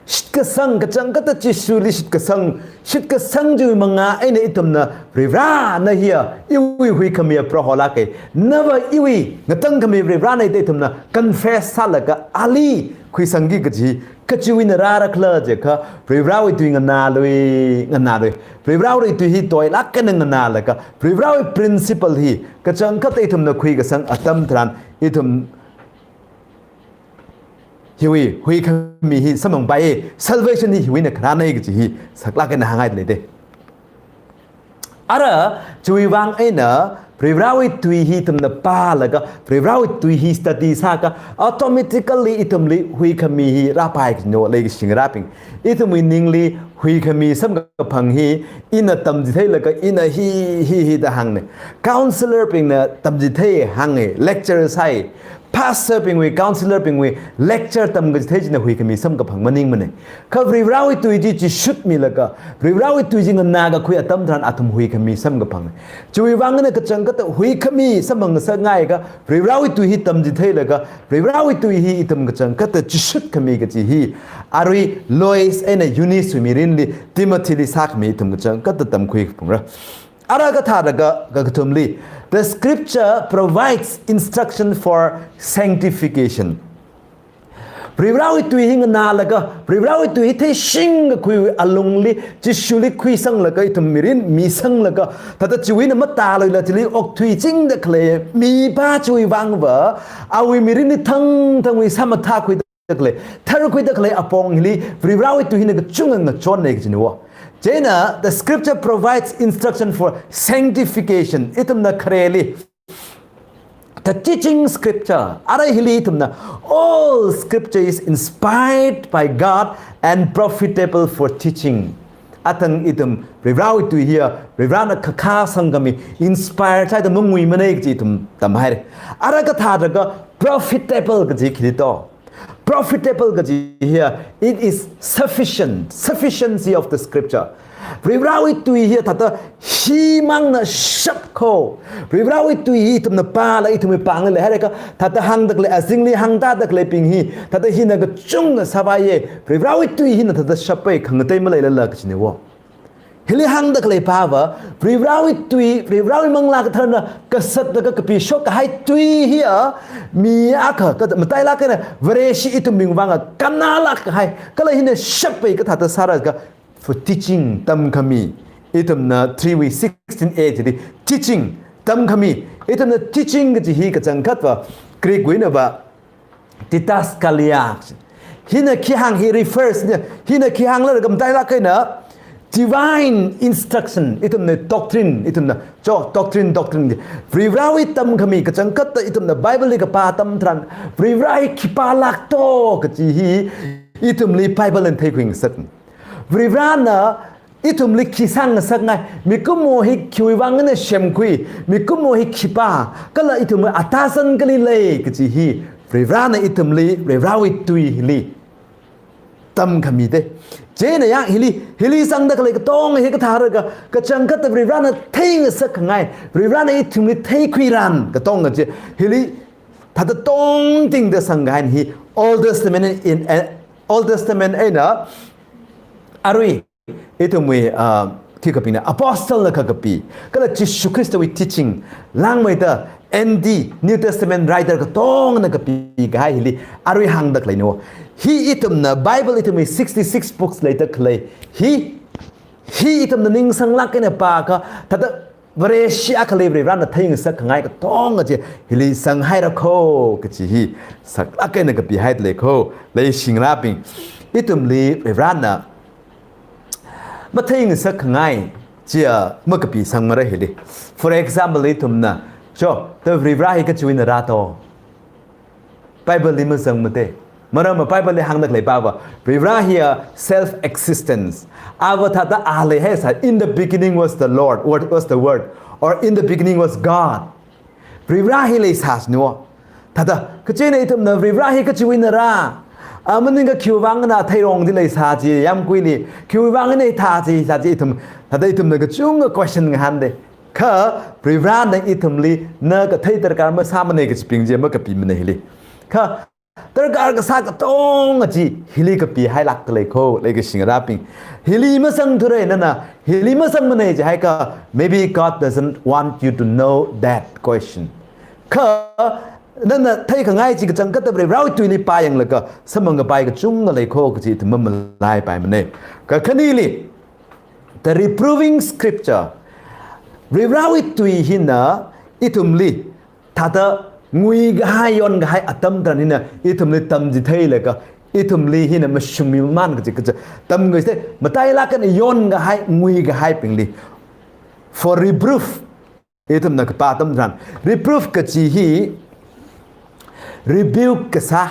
Shitkasang, kachangkhatta Jishuli shitkasang, shitkasang chiwui mangā eina ithumna Varivarāna hiya iwui huikhamiya Proho lāka, nava iwui ngatangkhami Varivarāna da ithumna confess sālaga ali khuisangki kaji kachiwui eina rārakhala jiakha, Varivarāwui tui nganālui, nganālui. Varivarāwui tui hi toilāk eina nganālaga, Varivarāwui principle hi kachangkhat ithumna khuikasang atam tharan, ithum hiwui, huikhami hi samphangpai, salvation hi hiwui eina kharānei kaji hi saklāk eina hāngngaida lei te. Ara, chiwui vang eina, Varivarāwui tui hi ithumna pālaga, Varivarāwui tui hi study sāakha, automatically ithumli huikhami hi rāpai kajina, leikashi ngarābing. Ithumwui ningli huikhami samkaphang hi, ina tamchitheilaga, ina hi, hi, hi da hāngnei. Counselor bingna tamchithei hāngnei, lecture sāi. Pastor bingwui, counselor bingwui, lecture tamkachithei china huikhami samkaphang maningmanei. Kha Varivarāwui tui chi chishutmilaga, Varivarāwui tui chi nganākakhui atam tharan athum huikhami samkaphang. Chiwui vang eina kachangkhat huikhami samphangngasakngai akha, Varivarāwui tui hi tamchitheilaga, Varivarāwui tui hi ithum kachangkhat chishutkhami kaji hi, arui Lois eina Eunice wui mirinli, Timothy li sākhami ithum kachangkhat tamkhui kaphungra. Ara kathāda ka, kakathumli, the scripture provides instruction for sanctification. Varivarāwui tui hi nganālaga, Varivarāwui tui hi theishingkakhui alungli, Jishuli khuisanglaga ithum mirin misanglaga, thāda chiwui eina matāluila chili okthuichingda khalei mipā chiwui vangva, awui mirinli thangthangwui sāmathākhuida khalei, tharkhuida khalei apong hili, Varivarāwui tui hina kachungkha ngachonnei kajina. Chieina, the scripture provides instruction for sanctification. Ithumna khareli, the teaching scripture. Ara hili ithumna, all scripture is inspired by God and profitable for teaching. Athang ithum Varivarāwui tui hiya, Varivarāna khakha sangkhami, inspire sāda manguimanei kaji ithum tamhaira. Ara kathāda ka profitable kaji khi to. Profitable kaji hiya, it is sufficient, sufficiency of the scripture. Varivarāwui tui hiya thāda himangna shap kho. Varivarāwui tui hi ithumna pāla, ithumwui pāngli leihaiakha, thāda hāngda khalei, azingli hāngda khalei bing hi, thāda hina kachungkha sāvaiya, Varivarāwui tui hina thāda shappai khangatei maleilala kajina. Hili hāngda khalei pāva, Varivarāwui tui, Varivarāwui Manglā Katharana kasatlaga kapishok kahai tui hiya, mi akha, kha matailāk eina, Vareshi ithumbing vang kannalāk kahai, kala hina shappai kathāda sāra akha, for teaching, tamkhami. Ithumna three wui sixteen A chili, teaching, tamkhami. Ithumna teaching kaji hi kachangkhatva, Greek wui einava, didaskalia. Hina khi hāng hi refers, hina khi hāngla kha matailāk eina divine instruction, ithumna doctrine, ithumna, cho, doctrine, doctrine. Varivarāwui tamkhami kachangkhat ithumna Bible li kapā atam tharan, Varivarā hi khipālāk to kaji hi ithumli Bible na theikhuingasakna. Varivarāna ithumli khi sāngasakngai, mikumo hi khiwui vang eina semkhui, mikumo hi khipā, kala ithumwui atāzan kali lei kaji hi, Varivarāna ithumli, Varivarāwui tui hili tamkhami te. Chieina yang hili, hili sangda khalei katonga hi kathāra akha, kachangkhat Varivarāna theingasak khangai, Varivarāna ithumli theikhuiran katonga chi, hili thāda tongtingda sangkahai hi Old Testament in, eh, Old Testament eina arui ithumwui, ah, khikapina, apostle na kakapi, kala Jishu Khristawui teaching, langmeida N D, New Testament writer katongana kapikahai hili, arui hāngda khaleina. Hi ithumna Bible ithumwui sixty-six books leida khalei. Hi, hi ithumna ningsanglāk eina pāakha, thāda Vareshi akhali Varivarāna theingasak khangai katonga chi hili sanghaira kho kaji hi saklāk eina kapihaida lei kho, leishingarābing. Ithumli Varivarāna matheingasak khangai chiya makapisangmara hili. For example, ithumna, cho, thāda Varivarā hi kachiwui eina rā to. Bible li mazangmate. Maramva Bible li hāngda khalei pāva, Varivarā hiya self-existence. Ava thāda a leihaisā, in the beginning was the Lord, or was the Word, or in the beginning was God. Varivarā hi leisāsāna. Thāda, kachieina ithumna Varivarā hi kachiwui eina rā, a maningakha khiwui vang eina theirongda leisā chi, yāmguili, khiwui vang eina thā chi, sā chi ithum, thāda ithumna kachungkha question ngahānda. Kha Varivarāna ithumli na kathei darkar masāmanei kajibing chi makapimanei hili. Kha darkar kasā katonga chi hili kapihailāka lei kho, leikashingarābing. Hili mazangthura nana, hili mazangmanei jihaiakha, maybe God doesn't want you to know that question. Kha nana theikhangai chi kachangkhatta Varivarāwui tuili pāyanglaga samphang kapai kachungkha lei kho kaji ithum mamalaipaimana. Kakhaneli, the reproving scripture. Varivarāwui tui hina ithumli thāda nguikahai yonkahai atam tharan hina ithumli tamchitheilaga ithumli hina mashungmiman kaji kaja tamkachithei, matailāk eina yonkahai nguikahaibingli. For reproof, ithumna kapā atam tharan. Reproof kaji hi rebuke kasā,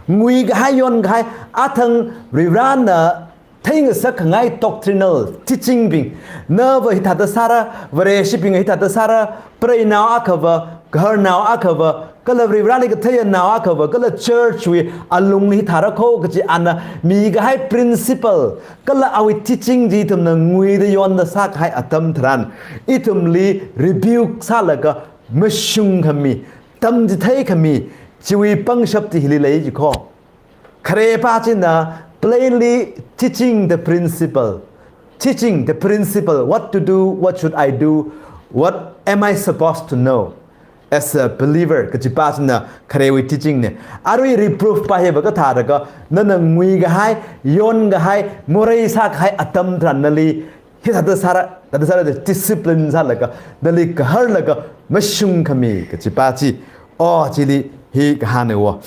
nguikahai yonkahai, athang Varivarāna theingasakkhangai doctrinal teaching bing. Nava hithāda sāra, Vareshibing hithāda sāra, preinao akhava, gaharnao akhava, kala Varivarāli katheiya nao akhava, kala church wui alungli hithāra kho kaji ana mikahai principle, kala awui teaching chi ithumna nguida yonda sākahai atam tharan, ithumli rebuke sālaga mashungkhami, tamchitheikami, chiwui pangshap chi hili lei ji kho. Kharepā china plainly teaching the principle. Teaching the principle, what to do, what should I do, what am I supposed to know as a believer, kachipā china kharewui teaching na. Arui reproof pā hi vākathālaga, nana nguikahai, yonkahai, morei sākahai atam tharan nali hithāda sāra, thāda sāra da discipline sālaga, nali gaharlaga mashungkhami kachipā chi. O, chili hi kahāngna wo.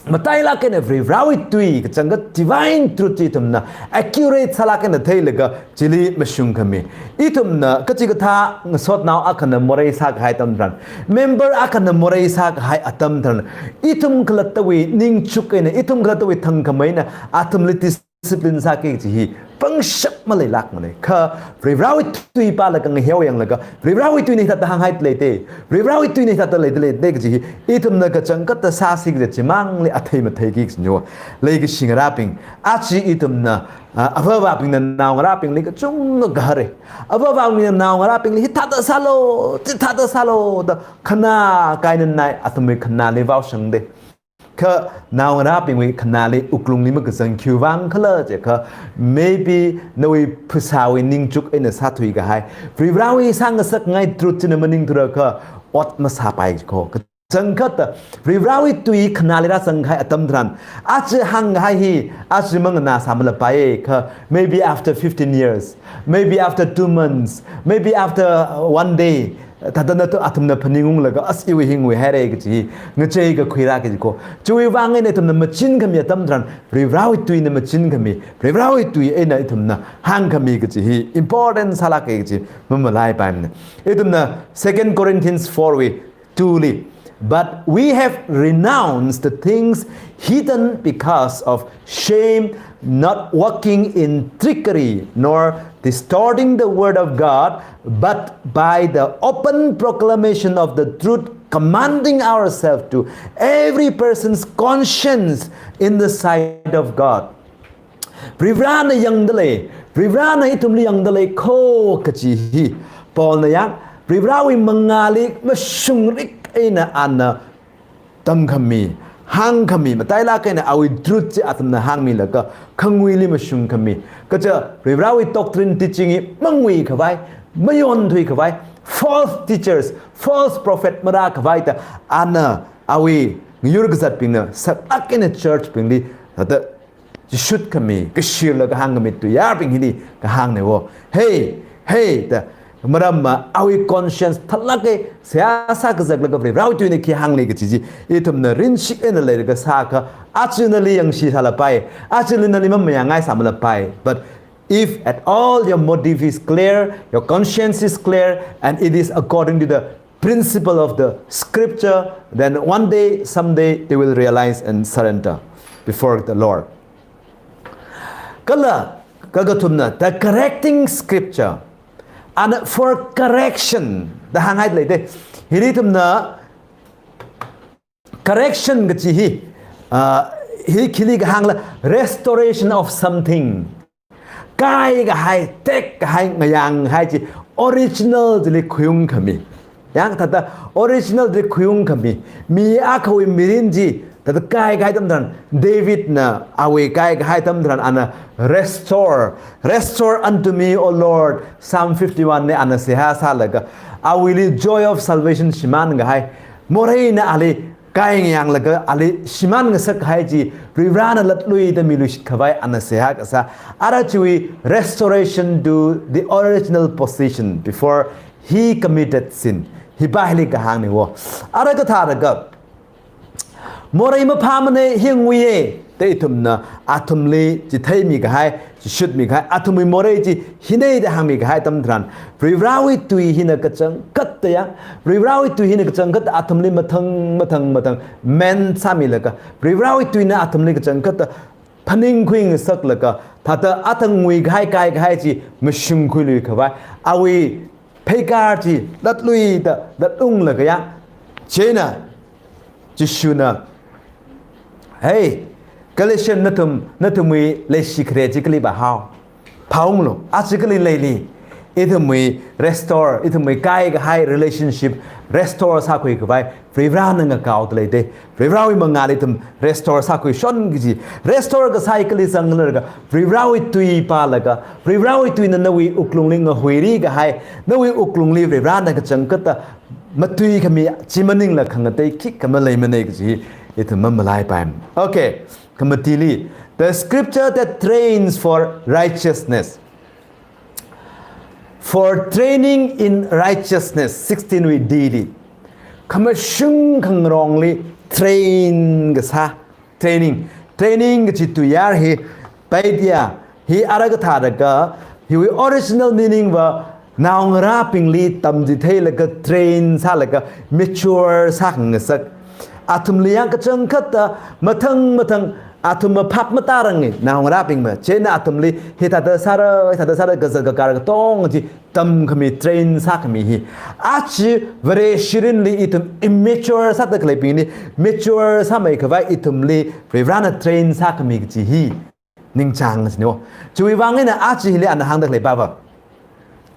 Matailāk eina Varivarāwui tui kachangkhat divine truth chi ithumna accurate sālāk eina theilaga chili mashungkhami. Ithumna kachikathā ngasotnao akhana morei sākahai atam tharan, member akhana morei sākahai atam tharan, ithum khalattawui ningchuk eina, ithum khalattawui thangkhameina athumli discipline sāki kaji hi pangshap maleilākmana. Kha Varivarāwui tui pālaga ngaheo yanglaga, Varivarāwui tuina hithāda hānghai leite, Varivarāwui tuina hithāda leite leite kaji hi ithumna kachangkhatta sāsi kaja chimangli athei matheiki kajina. Leikashi ngarābing, aja ithumna, ah, avāvābingna naongarābingli kachungkha gahara. Avāvābingna naongarābingli hithāda sālu, chithāda sālu da khanā kahaina nai, athumwui khanāli vaoshangda. Kha naongarābingwui khanāli wuklungli makazang khiwui vang khala jiakha, maybe nawui phasāwui ningchuk eina sāthuikahai, Varivarāwui sāngasakngai truth china maningthurakha ot masāpai kho. Kachangkhatta Varivarāwui tui khanāli rāzangkahai atam tharan, aja hāngkahai hi, aja manganā sāmalapai kha, maybe after fifteen years, maybe after two months, maybe after, uh, one day, thāda na tu athumna phaningunglaga, as iwui hi nguihaira kaji, ngachei kakhuira kaji kho. Chiwui vang eina ithumna machinkhami atam tharan, Varivarāwui tuina machinkhami, Varivarāwui tui eina ithumna hāngkhami kaji hi important sālāka kaji mamalaipaimana. Ithumna Second Corinthians four wui two li, "But we have renounced the things hidden because of shame, not walking in trickery, nor distorting the word of God, but by the open proclamation of the truth, commanding ourselves to every person's conscience in the sight of God." Varivarāna yangda lei, Varivarāna ithumli yangda lei kho kaji hi Paulna yang, Varivarāwui mangāli mashungrik eina ana tamkhami, hāngkhami, matailāk eina awui truth chi athumna hāngmilaga khanguili mashungkhami. Kaja Varivarāwui doctrine teaching hi manguikhavai, mayonthuikhavai, false teachers, false prophet marākhavai da ana awui ngayur kazatbingna saklāk eina church bingli thāda chishut khami, kashirlaga hāngkhami tuiyārbing hili kahāngna wo. Hey, hey, da, maramva awui conscience thalāka, seihā sākazaklaga Varivarāwui tuina khi hānglei kaji chi, ithumna rinshik eina leilaga sākha, aja nali yangshi sālapai, aja nali mamayāngai sāmalapai. But if at all your motive is clear, your conscience is clear, and it is according to the principle of the scripture, then one day, someday, they will realize and surrender before the Lord. Kala, kakathumna, the correcting scripture, and for correction, da hānghai leite. Hili ithumna correction kaji hi, ah, hi khili kahāngla restoration of something. Kaikahai, tekkahai, ngayānghai chi original chili khuiungkhami. Yang thāda original chili khuiungkhami. Mi akhawui mirin chi thāda kaikahai atam tharan, Davidna awui kaikahai atam tharan ana restore, "Restore unto me, O Lord," Psalm fifty-one li ana seihā sālaga, awuili joy of salvation shimānkahai, moreina ali kai ngayanglaga ali shimān ngasak kahai chi Varivarana latluida miluishit khavai ana seihā kasā. Ara chiwui restoration to the original position before he committed sin. Hi pa hili kahāngna wo. Ara kathālaga morei maphāmana, hi nguiya da ithumna athumli chitheimi kahai, chishutmi kahai, athumwui morei chi hina da hāngmi kahai atam tharan, Varivarawui tui hina kachangkhatta ya, Varivarawui tui hina kachangkhatta athumli mathang, mathang, mathang, men sāmilaga, Varivarawui tuina athumli kachangkhatta phaningkhui ngasaklaga, thāda athang ngui kahai kai kahai chi mashungkhuilui khavai, awui pheikar chi latluida, latlunglaga ya. Chieina Jishuna, "Hey, Galatian nathum, nathumwui leishi khare chi kali bahao. Phaunglu, aja kali leili. Ithumwui restore, ithumwui kai kahai relationship restore sākhui khavai Varivarana ngakaoda lei da. Varivarawui mangāli ithum restore sākhuishon kaji. Restore kasā hi kali zanglaga, Varivarawui tui pālaga, Varivarawui tuina nawui wuklungli ngahuiri kahai, nawui wuklungli Varivarana kachangkhatta matui khami chi maningla khangatei khikha maleimana kaji ithum mamalaipai. Okay, khamatili, the scripture that trains for righteousness. For training in righteousness, sixteen wui D li. Khamashung khangarongli train kasā, training. Training kachi tuiyār hi, paidia, hi ara kathālaga, hiwui original meaning va naongarābingli tamchitheilaga train sālaga mature sākhangasak. Athumli yang kachangkhatta mathang mathang athum maphap matārangi naongarābing ma. Chieina athumli hithāda sāra, hithāda sāra kazat kakar katonga chi tamkhami, train sākhami hi. Aja Vareshi mirinli ithum immature sāda khaleibingli mature sāmei khavai ithumli Varivarana train sākhami kaji hi ningchāng sino. Chiwui vang eina aja hili ana hāngda khalei pa va,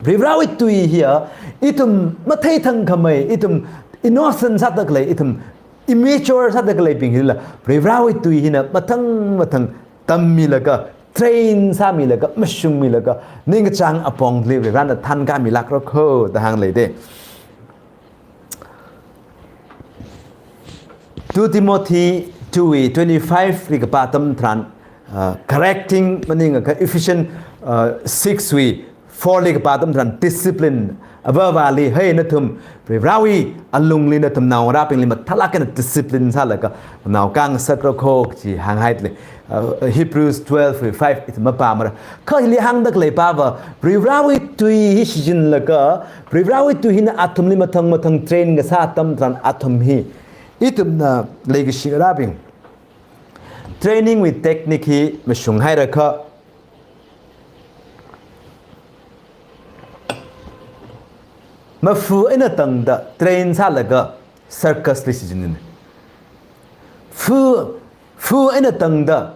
Varivarawui tui hiya ithum matheithang khamei, ithum innocent sāda khalei, ithum immature sāda khaleibing hila Varivarawui tui hina mathang mathang tammilaga, train sāmilaga, mashungmilaga, ningkachāng apongli Varivarana thankāmilākra kho da hāng lei da. Two Timothy two wui twenty-five li kapā atam tharan, uh, correcting maningakha Ephesians, uh, six wui four li kapā atam tharan discipline, avāvali, "Hey, nathum Varivarawui alungli nathum naongarābingli mathālāk eina discipline sālaga naokang sakra kho," chi hānghaida lei. Uh, Hebrews twelve wui five ithum mapāmara. Kha hili hāngda khalei pa va, Varivarawui tui hi shichinlaga, Varivarawui tui hina athumli mathang mathang train kasā atam tharan athum hi, ithumna leikashi ngarābing, training wui technique hi mashunghairakha, mafu eina tangda train sālaga circus li shichinna. Fu, fu eina tangda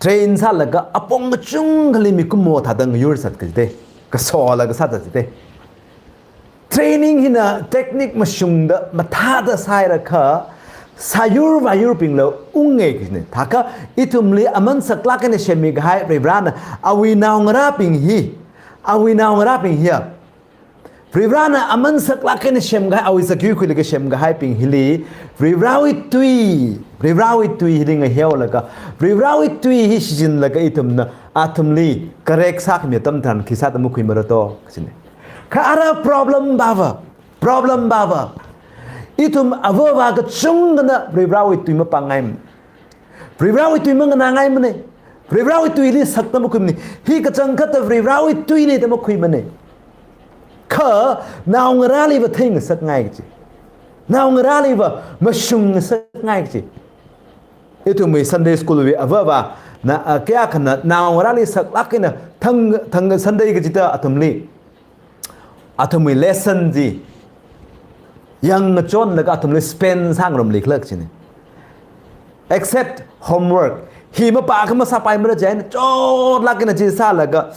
train sālaga apong kachungkhali mikumo thāda ngayurzat kaji da, kasolaga sāzat kaji da. Training hina technique mashungda mathāda sāhairakha, sāyur vāyurbingla ungngai kajina. Thākha ithumli aman saklāk eina semmi kahai Varivarana awui naongarābing hi, awui naongarābing hiya, Varivarana aman saklāk eina semkahai, awui zakyui khuilaga semkahaibing hili, Varivarawui tui, Varivarawui tui hili ngaheolaga, Varivarawui tui hi shichinlaga ithumna athumli correct sākhami atam tharan khi sāda makhuimara to, kajina. Kha ara problem pa va, problem pa va, ithum avāva kachungkhana Varivarawui tui mapāngngai, Varivarawui tui manganāngaimana. Varivarawui tuili sakta makhuimana. Hi kachangkhatta Varivarawui tuina da makhuimana. Kha naongarāli va theingasakngai kaji, naongarāli va mashungngasakngai kaji. Ithumwui Sunday school wui avāvana, a, kayākhana naongarāli saklāk eina thang, thang Sunday kachida athumli, athumwui lesson chi yangchonlaga athumli spend sāngarumlikhala kajina. Except homework. Hi mapākha masāpaimara jina, chotlāk eina chi sālaga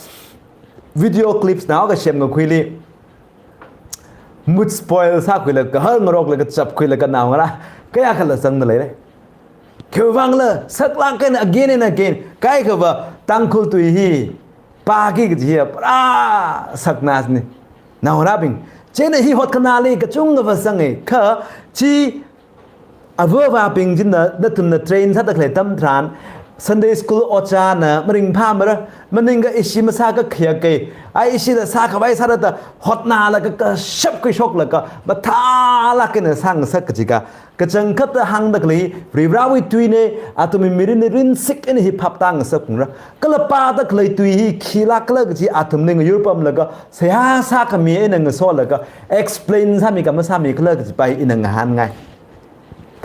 video clips nao kasem ngakhuili, mood spoil sākhuilaga, kahar ngaroklaga, chapkhuilaga naongarā kayākhala zangda leira. Khiwuivangla saklāk eina again and again, kaikha va Tangkhul tui hi pāki kaji hiya pura saknasna, naongarābing. Chieina hi hotkhana lei kachungkha va zanga, kha chi Ava avābing china nathumna train sāda khalei atam tharan, Sunday school ojāna maringphāmara, maningakha ishi masākakhayaka, ai ishila sākhavai sāda hotnalaga kashap khuishoklaga mathālāk eina sāngasak kaji ka, kachangkhatta hāngda khalei Varivarāwui tuina, athumwui mirinli rinsik eina hi phaptā ngasakphungra. Kala pāda khalei tui hi khilākla kaji athumli ngayurpamlaga seihā sākhami eina ngasolaga explain sāmi ka masāmikhala kaji pai ina ngahānngai.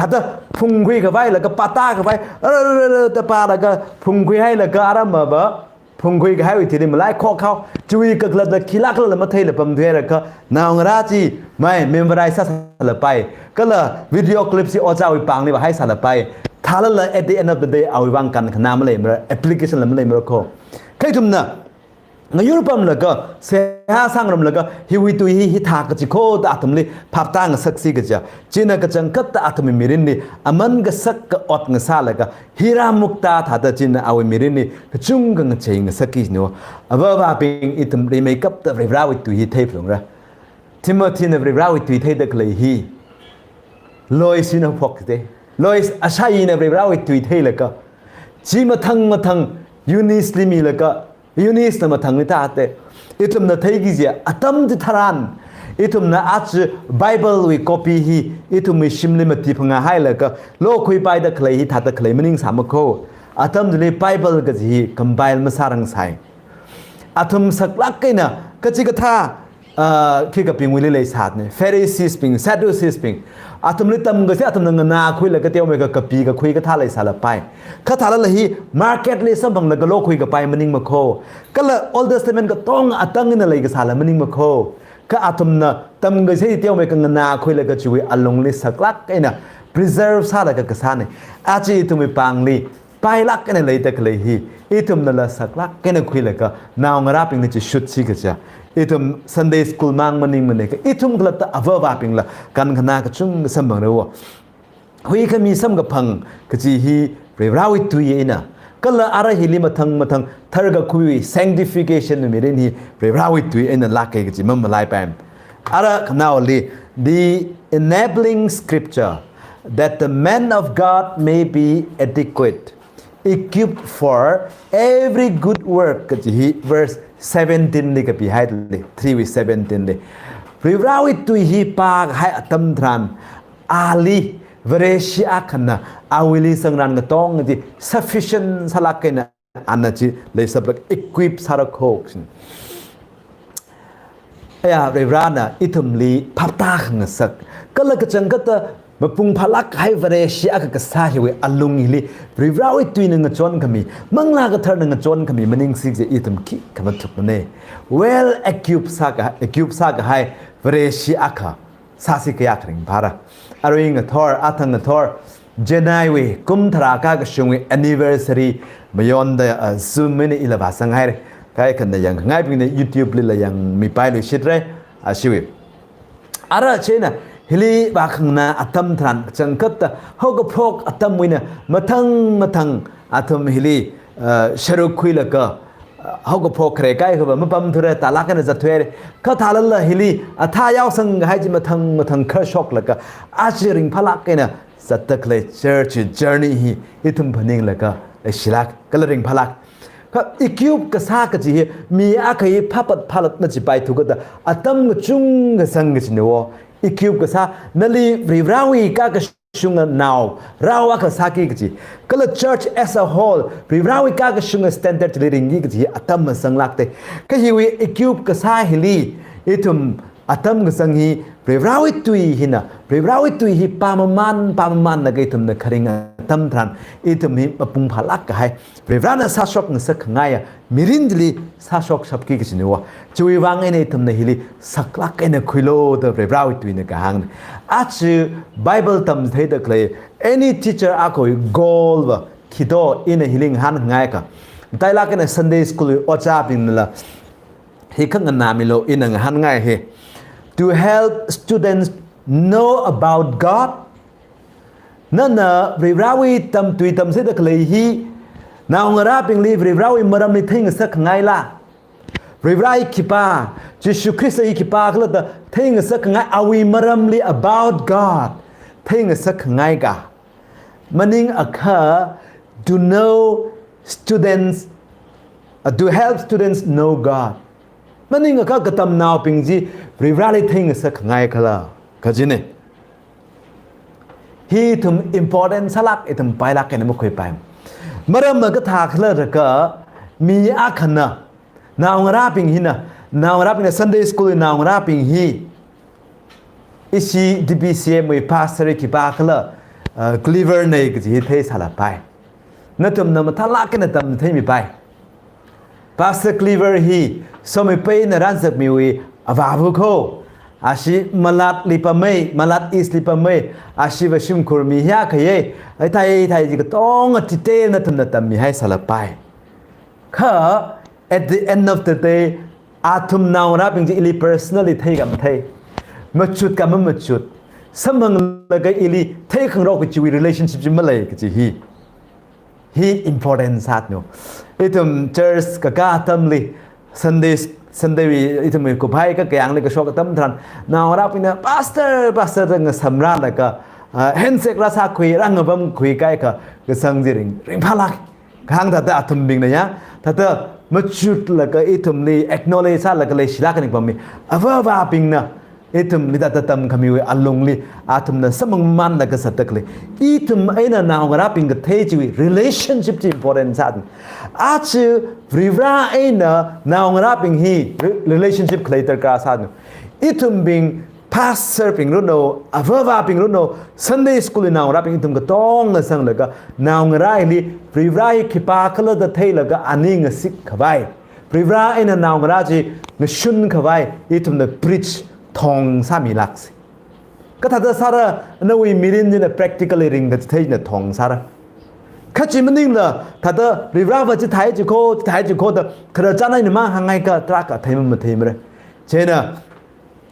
Thāda phungkhui khavailaga pātā khavai, arararara da pālaga phungkhui hailaga aramava phungkhui kahaiwui thili malaikhok hao, chiwui kakhalatla khilākhala matheila pamthuihaira kha, naongarā chi mai memorize sāsālapai. Kala video clip chi ojāwui pāngli vāhaisālapai. Thālala at the end of the day awui vang kankhanā maleimara, application la maleimara kho. Kha ithumna ngayurpamlaga, seihā sāngarumlaga, hiwui tui hi hithā kaji kho da athumli phaptā ngasaksi kaja. China kachangkhatta athumwui mirinli aman kasak ka ot ngasālaga, hira mukta thāda china awui mirinli kachungkha ngachei ngasakki jino. Ava avābing, ithum rimeikapta Varivarāwui tui hi theiphalungra. Timothyna Varivarāwui tui theida khalei hi Loisna phokte. Lois ashāyina Varivarāwui tui theilaga, chi mathang mathang Euniceli milaga, Eunicena mathangli tāte. Ithumna theiki kaji atam chitharan, ithumna aja Bible wui copy hi ithumwui shimli mati phangā hailaga lokhuipaida khalei hi thāda khalei maningsāma kho. Atam chili Bible kaji hi compile masārangsai. Athum saklāk eina kachikathā, ah, khikapibingwuili leisāne, Pharisees bing, Sadducees bing. Athumli tamkasā athumna nganākhuilaga teomeikha kapi kakhui kathā leisālapai. Kha thālala hi market li samphanglaga lokhui kapai maningma kho. Kala Old Testament katonga atang eina leikasāla maningma kho. Kha athumna tamkasā teomeikha nganākhuilaga chiwui alungli saklāk eina preserve sālaga kasāne. Aja ithumwui pāngli pailāk eina leida khalei hi, ithumnala saklāk eina khuilaga naongarābingli chi shutsi kaja. Ithum Sunday school mang maningmane kha, ithum khalatta ava avābingla kankhanā kachungkha samphangra wo. Huikhami samkaphang kaji hi Varivarāwui tui eina, kala ara hili mathang mathang tharkakhui sanctification wui mirin hi Varivarāwui tui eina lāka kaji mamalaipai. Ara khanaoli, the enabling scripture that the man of God may be adequate, equipped for every good work kaji hi verse seventeen li kapihaili, three wui seventeen li. Varivarāwui tui hi pākahai atam tharan, ali Vareshi akhana awuili sangran katonga chi sufficient sālāk eina ana chi leisaplak equip sāra kho. Aya, Varivarāna ithumli phaptā khangasak, kala kachangkhatta mapung phālāk kahai Vareshi akha kasā hiwui alung hili Varivarāwui tuina ngachonkhami, Manglā Katharana ngachonkhami maningsi kaji ithum khikha mathukmane. Well equipped sāka, equip sākahai Vareshi akha sāsi kayākha ringphāra. Arui ngathor, athang ngathor, Chennai wui kum tharā kakashungwui anniversary mayonda, ah, Zoom eina ila vāsanghaira. Kaikhana yangngaibingna YouTube lila yangmipailuishitra, ah, ashiwui. Ara chieina hili vākhanganā atam tharan kachangkhatta haokaphok atamwui eina mathang mathang athum hili, ah, sharuk khuilaga, ah, haokaphok khare kaikhava mapamthura, tālāk eina zatthuira. Kha thālala hili athā yaosang kahai chi mathang mathang kharshoklaga, aja ringphālāk eina zatda khalei church journey hi ithum phaninglaga leishilāk, kala ringphālāk. Kha equip kasā kaji hi mi akha hi phāpat phālatna chipai thukada atam kachungkha zang kajina wo. Equip kasā, nali Varivarāwui kakashunga nao, rao akha sāki kaji, kala church as a whole Varivarāwui kakashunga standard chili ringki kaji atam mazanglākte. Kha hiwui equip kasā hili ithum atam kazang hi Varivarāwui tui hina, Varivarāwui tui hi pāmaman, pāmamanlaga ithumna kharing atam tharan ithum hi mapung phālāk kahai, Varivarāna sāshok ngasakkhangai mirin chili sāshokshapki kajina wo. Chiwui vang eina ithumna hili saklāk eina khuilu da Varivarāwui tuina kahāngna. Aja Bible tamchitheida khalei any teacher akhawui goal va khi do ina hili ngahānngai kha, matailāk eina Sunday school wui ojābingnala hi khanganāmilu ina ngahānngai hi. To help students know about God. Nana Varivarāwui tamtui tamchitheida khalei hi naongarābingli Varivarāwui maramli theingasakkhangaila, Varivarā hi khipā, Jishu Khrista hi khipākhala da theingasakkhangai awui maramli, about God, theingasak khangai ka. Maningakha, to know students, uh, to help students know God. Maningakha katamnaobing chi Varivarali theingasak khangai khala, kajine. Hi ithum important sālāk, ithum pailāk eina makhuipai. Maramva kathā khala jiakha, mi akhana, naongarābing hina, naongarābingna Sunday school naongarābing hi, ishi D B C M wui pastor khipākhala, uh, Cleaver nei kaji hi theisālapai. Nathumna mathālāk eina tamchitheimipai. Pastor Cleaver hi Somipaina rānzakmiwui avāva ko. Ashi Malatli pamei, Malat East li pamei, ashiva shimkhur mi hi akha ye, ai thai thai chi katonga detail nathumna tammihaisālapai. Kha, at the end of the day, athum naongarābing chi ili personally theikha mathei, machut kha mamachut, samphanglaga ili theikhangarok kajiwui relationship chi malei kaji hi. Hi important sātna. Ithum church kakā atamli, Sunday, Sunday wui ithumwui kuphai kakayāngli kashok atam tharan, naongarābingna pastor, pastor da ngasamrālaga, ah, handshake rāsākhui, rāngapamkhui kaikha, kasang chi ring, ringphālāk. Kahāng thāda athumbingna ya, thāda machutlaga ithumli acknowledge sālaga leishilāk eina pammi. Avāvābingna ithumli thāda tamkhamiwui alungli athumna samphangmānlaga zatda khalei. Ithum eina naongarābing kathei chiwui relationship chi important sātna. Aja Varivara eina naongarābing hi re-, relationship khalei darkar sātna. Ithumbing, pastor bing runo, avāvābing runo, Sunday school naongarābing ithum katonga sanglaga, naongarā hili, Varivara hi khipākhala da theilaga ani ngasik khavai, Varivara eina naongarā chi ngashun khavai, ithumna preach thong sāmilāksi. Kathāda sāra, nawui mirin china practically ringda chitheina thong sāra. Kha chi maningla, thāda Varivarava chithai chiko, chithai chiko da, khararchan eina mahāngngai ka, tarākha thei mamatheimara. Chieina,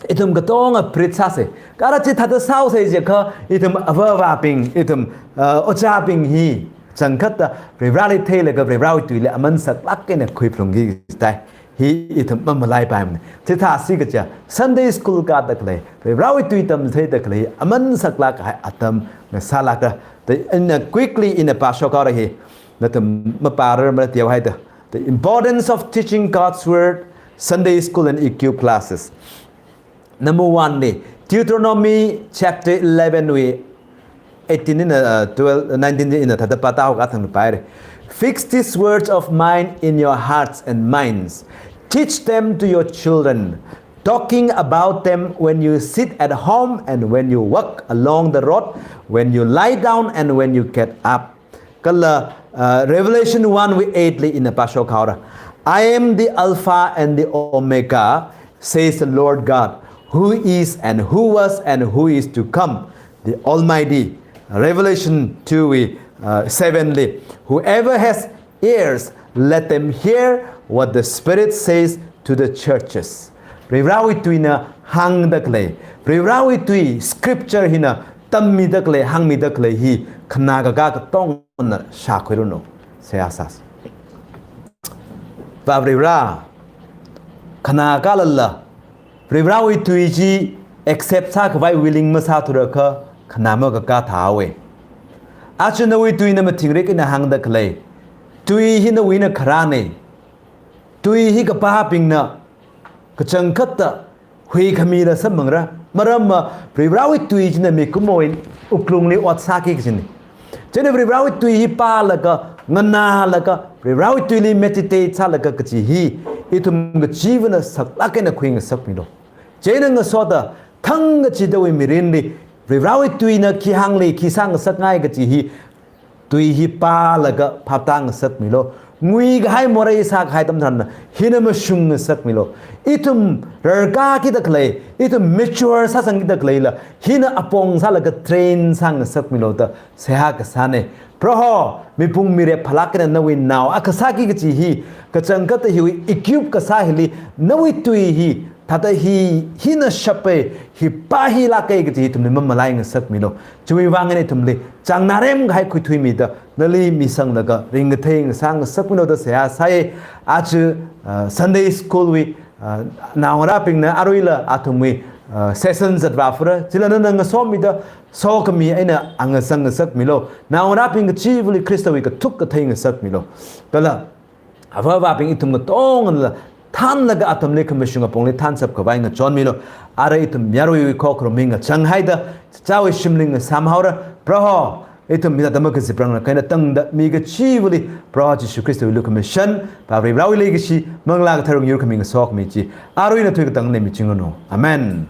ithum katonga preach sāsei. Kha ara chithāda sāusei jiakha, ithum avāvābing, ithum, uh, ojābing hi, changkhatta, Varivarali theilaga Varivarawui tuili aman saklāk eina khuiphalungki tai. Hi ithum mamalaipaimana. Chithāsi kaja, Sunday school kāda khalei, Varivarawui tui tamchitheida khalei, aman saklāk kahai atam ngasālāka. Da ina quickly ina pāshokhaora hi. Nathum mapārarmara teohaida. The importance of teaching God's word, Sunday school and E Q classes. Number one li, Deuteronomy chapter eleven wui eighteen eina, uh, twelve, nineteen eina thāda pātao kathang paire. "Fix these words of mine in your hearts and minds. Teach them to your children, talking about them when you sit at home and when you walk along the road, when you lie down and when you get up." Kala, uh, Revelation one wui eight li ina pāshokhaora. "I am the Alpha and the Omega, says the Lord God, who is and who was and who is to come, the Almighty." Revelation two wui, uh, seven li, "Whoever has ears, let them hear what the Spirit says to the churches." Varivarawui tuina hāngda khalei, Varivarawui tui scripture hina tammida khalei, hāngmida khalei hi khanā kakā katongna shākhuiranu. Seihā sāsa. Varivara, khanā kakālala, Varivarawui tui chi accept sākhavai willing masāthurakha, khanā makakā thāhaowe. Aja nawui tuina mathingrik eina hāngda khalei, tui hi nawuina kharāne. Tui hi kapābingna kachangkhatta huikhamila samphangra. Maramva Varivarawui tui china mikumowui wuklungli ot sāki kajina. Chieina Varivarawui tui hi pālaga, nganālaga, Varivarawui tuili meditate sālaga kaji hi, ithum kachivana saklāk eina khuingasakmilu. Chieina ngasoda, thangkachidawui mirinli, Varivarawui tuina khi hāngli, khi sāngasakngai kaji hi, tui hi pālaga phaptā ngasakmilu. Nguikahai morei sākahai atam tharanna, hina mashung ngasakmilu. Ithum rarkākida khalei, ithum mature sāsangkida khaleila, hina apong sālaga train sāngasakmilu da seihā kasāne. Proho, mibung mirep phālāk eina nawui nao akha sāki kaji hi, kachangkhatta hiwui equip kasā hili, nawui tui hi, thāda hi, hina shape, hi pā hi lāke kaji hi ithumli mamalai ngasakmilu. Chiwui vang eina ithumli, chāngnārem kahai khuithuimida, nali misanglaga, ringkathei ngasā ngasakmilu da seihā sāi. Aja, uh, Sunday school wui, uh, naongarābingna aruila athumwui, uh, session zatvā phura, chila nana ngasomida sokhami eina angasang ngasakmilu. Naongarābing kachivali Khristawui kathuk kathei ngasakmilu. Kala avāvabing ithum katongala thānlaga atamli khamashung apongli thānsap khavai ngachonmilu. Ara ithum yaruiwui khokharum hi ngachang haida, chawui shimli ngasam haora, Proho, ithum hithāda makaziprangla, kha eina tangda mi kachivali Proho Jishu Khristawui lukhamashan, Varivarāwui leikashi, Manglā Katharana yur khami ngasokhami chi, arui eina thuikatangli michingranu. Amen.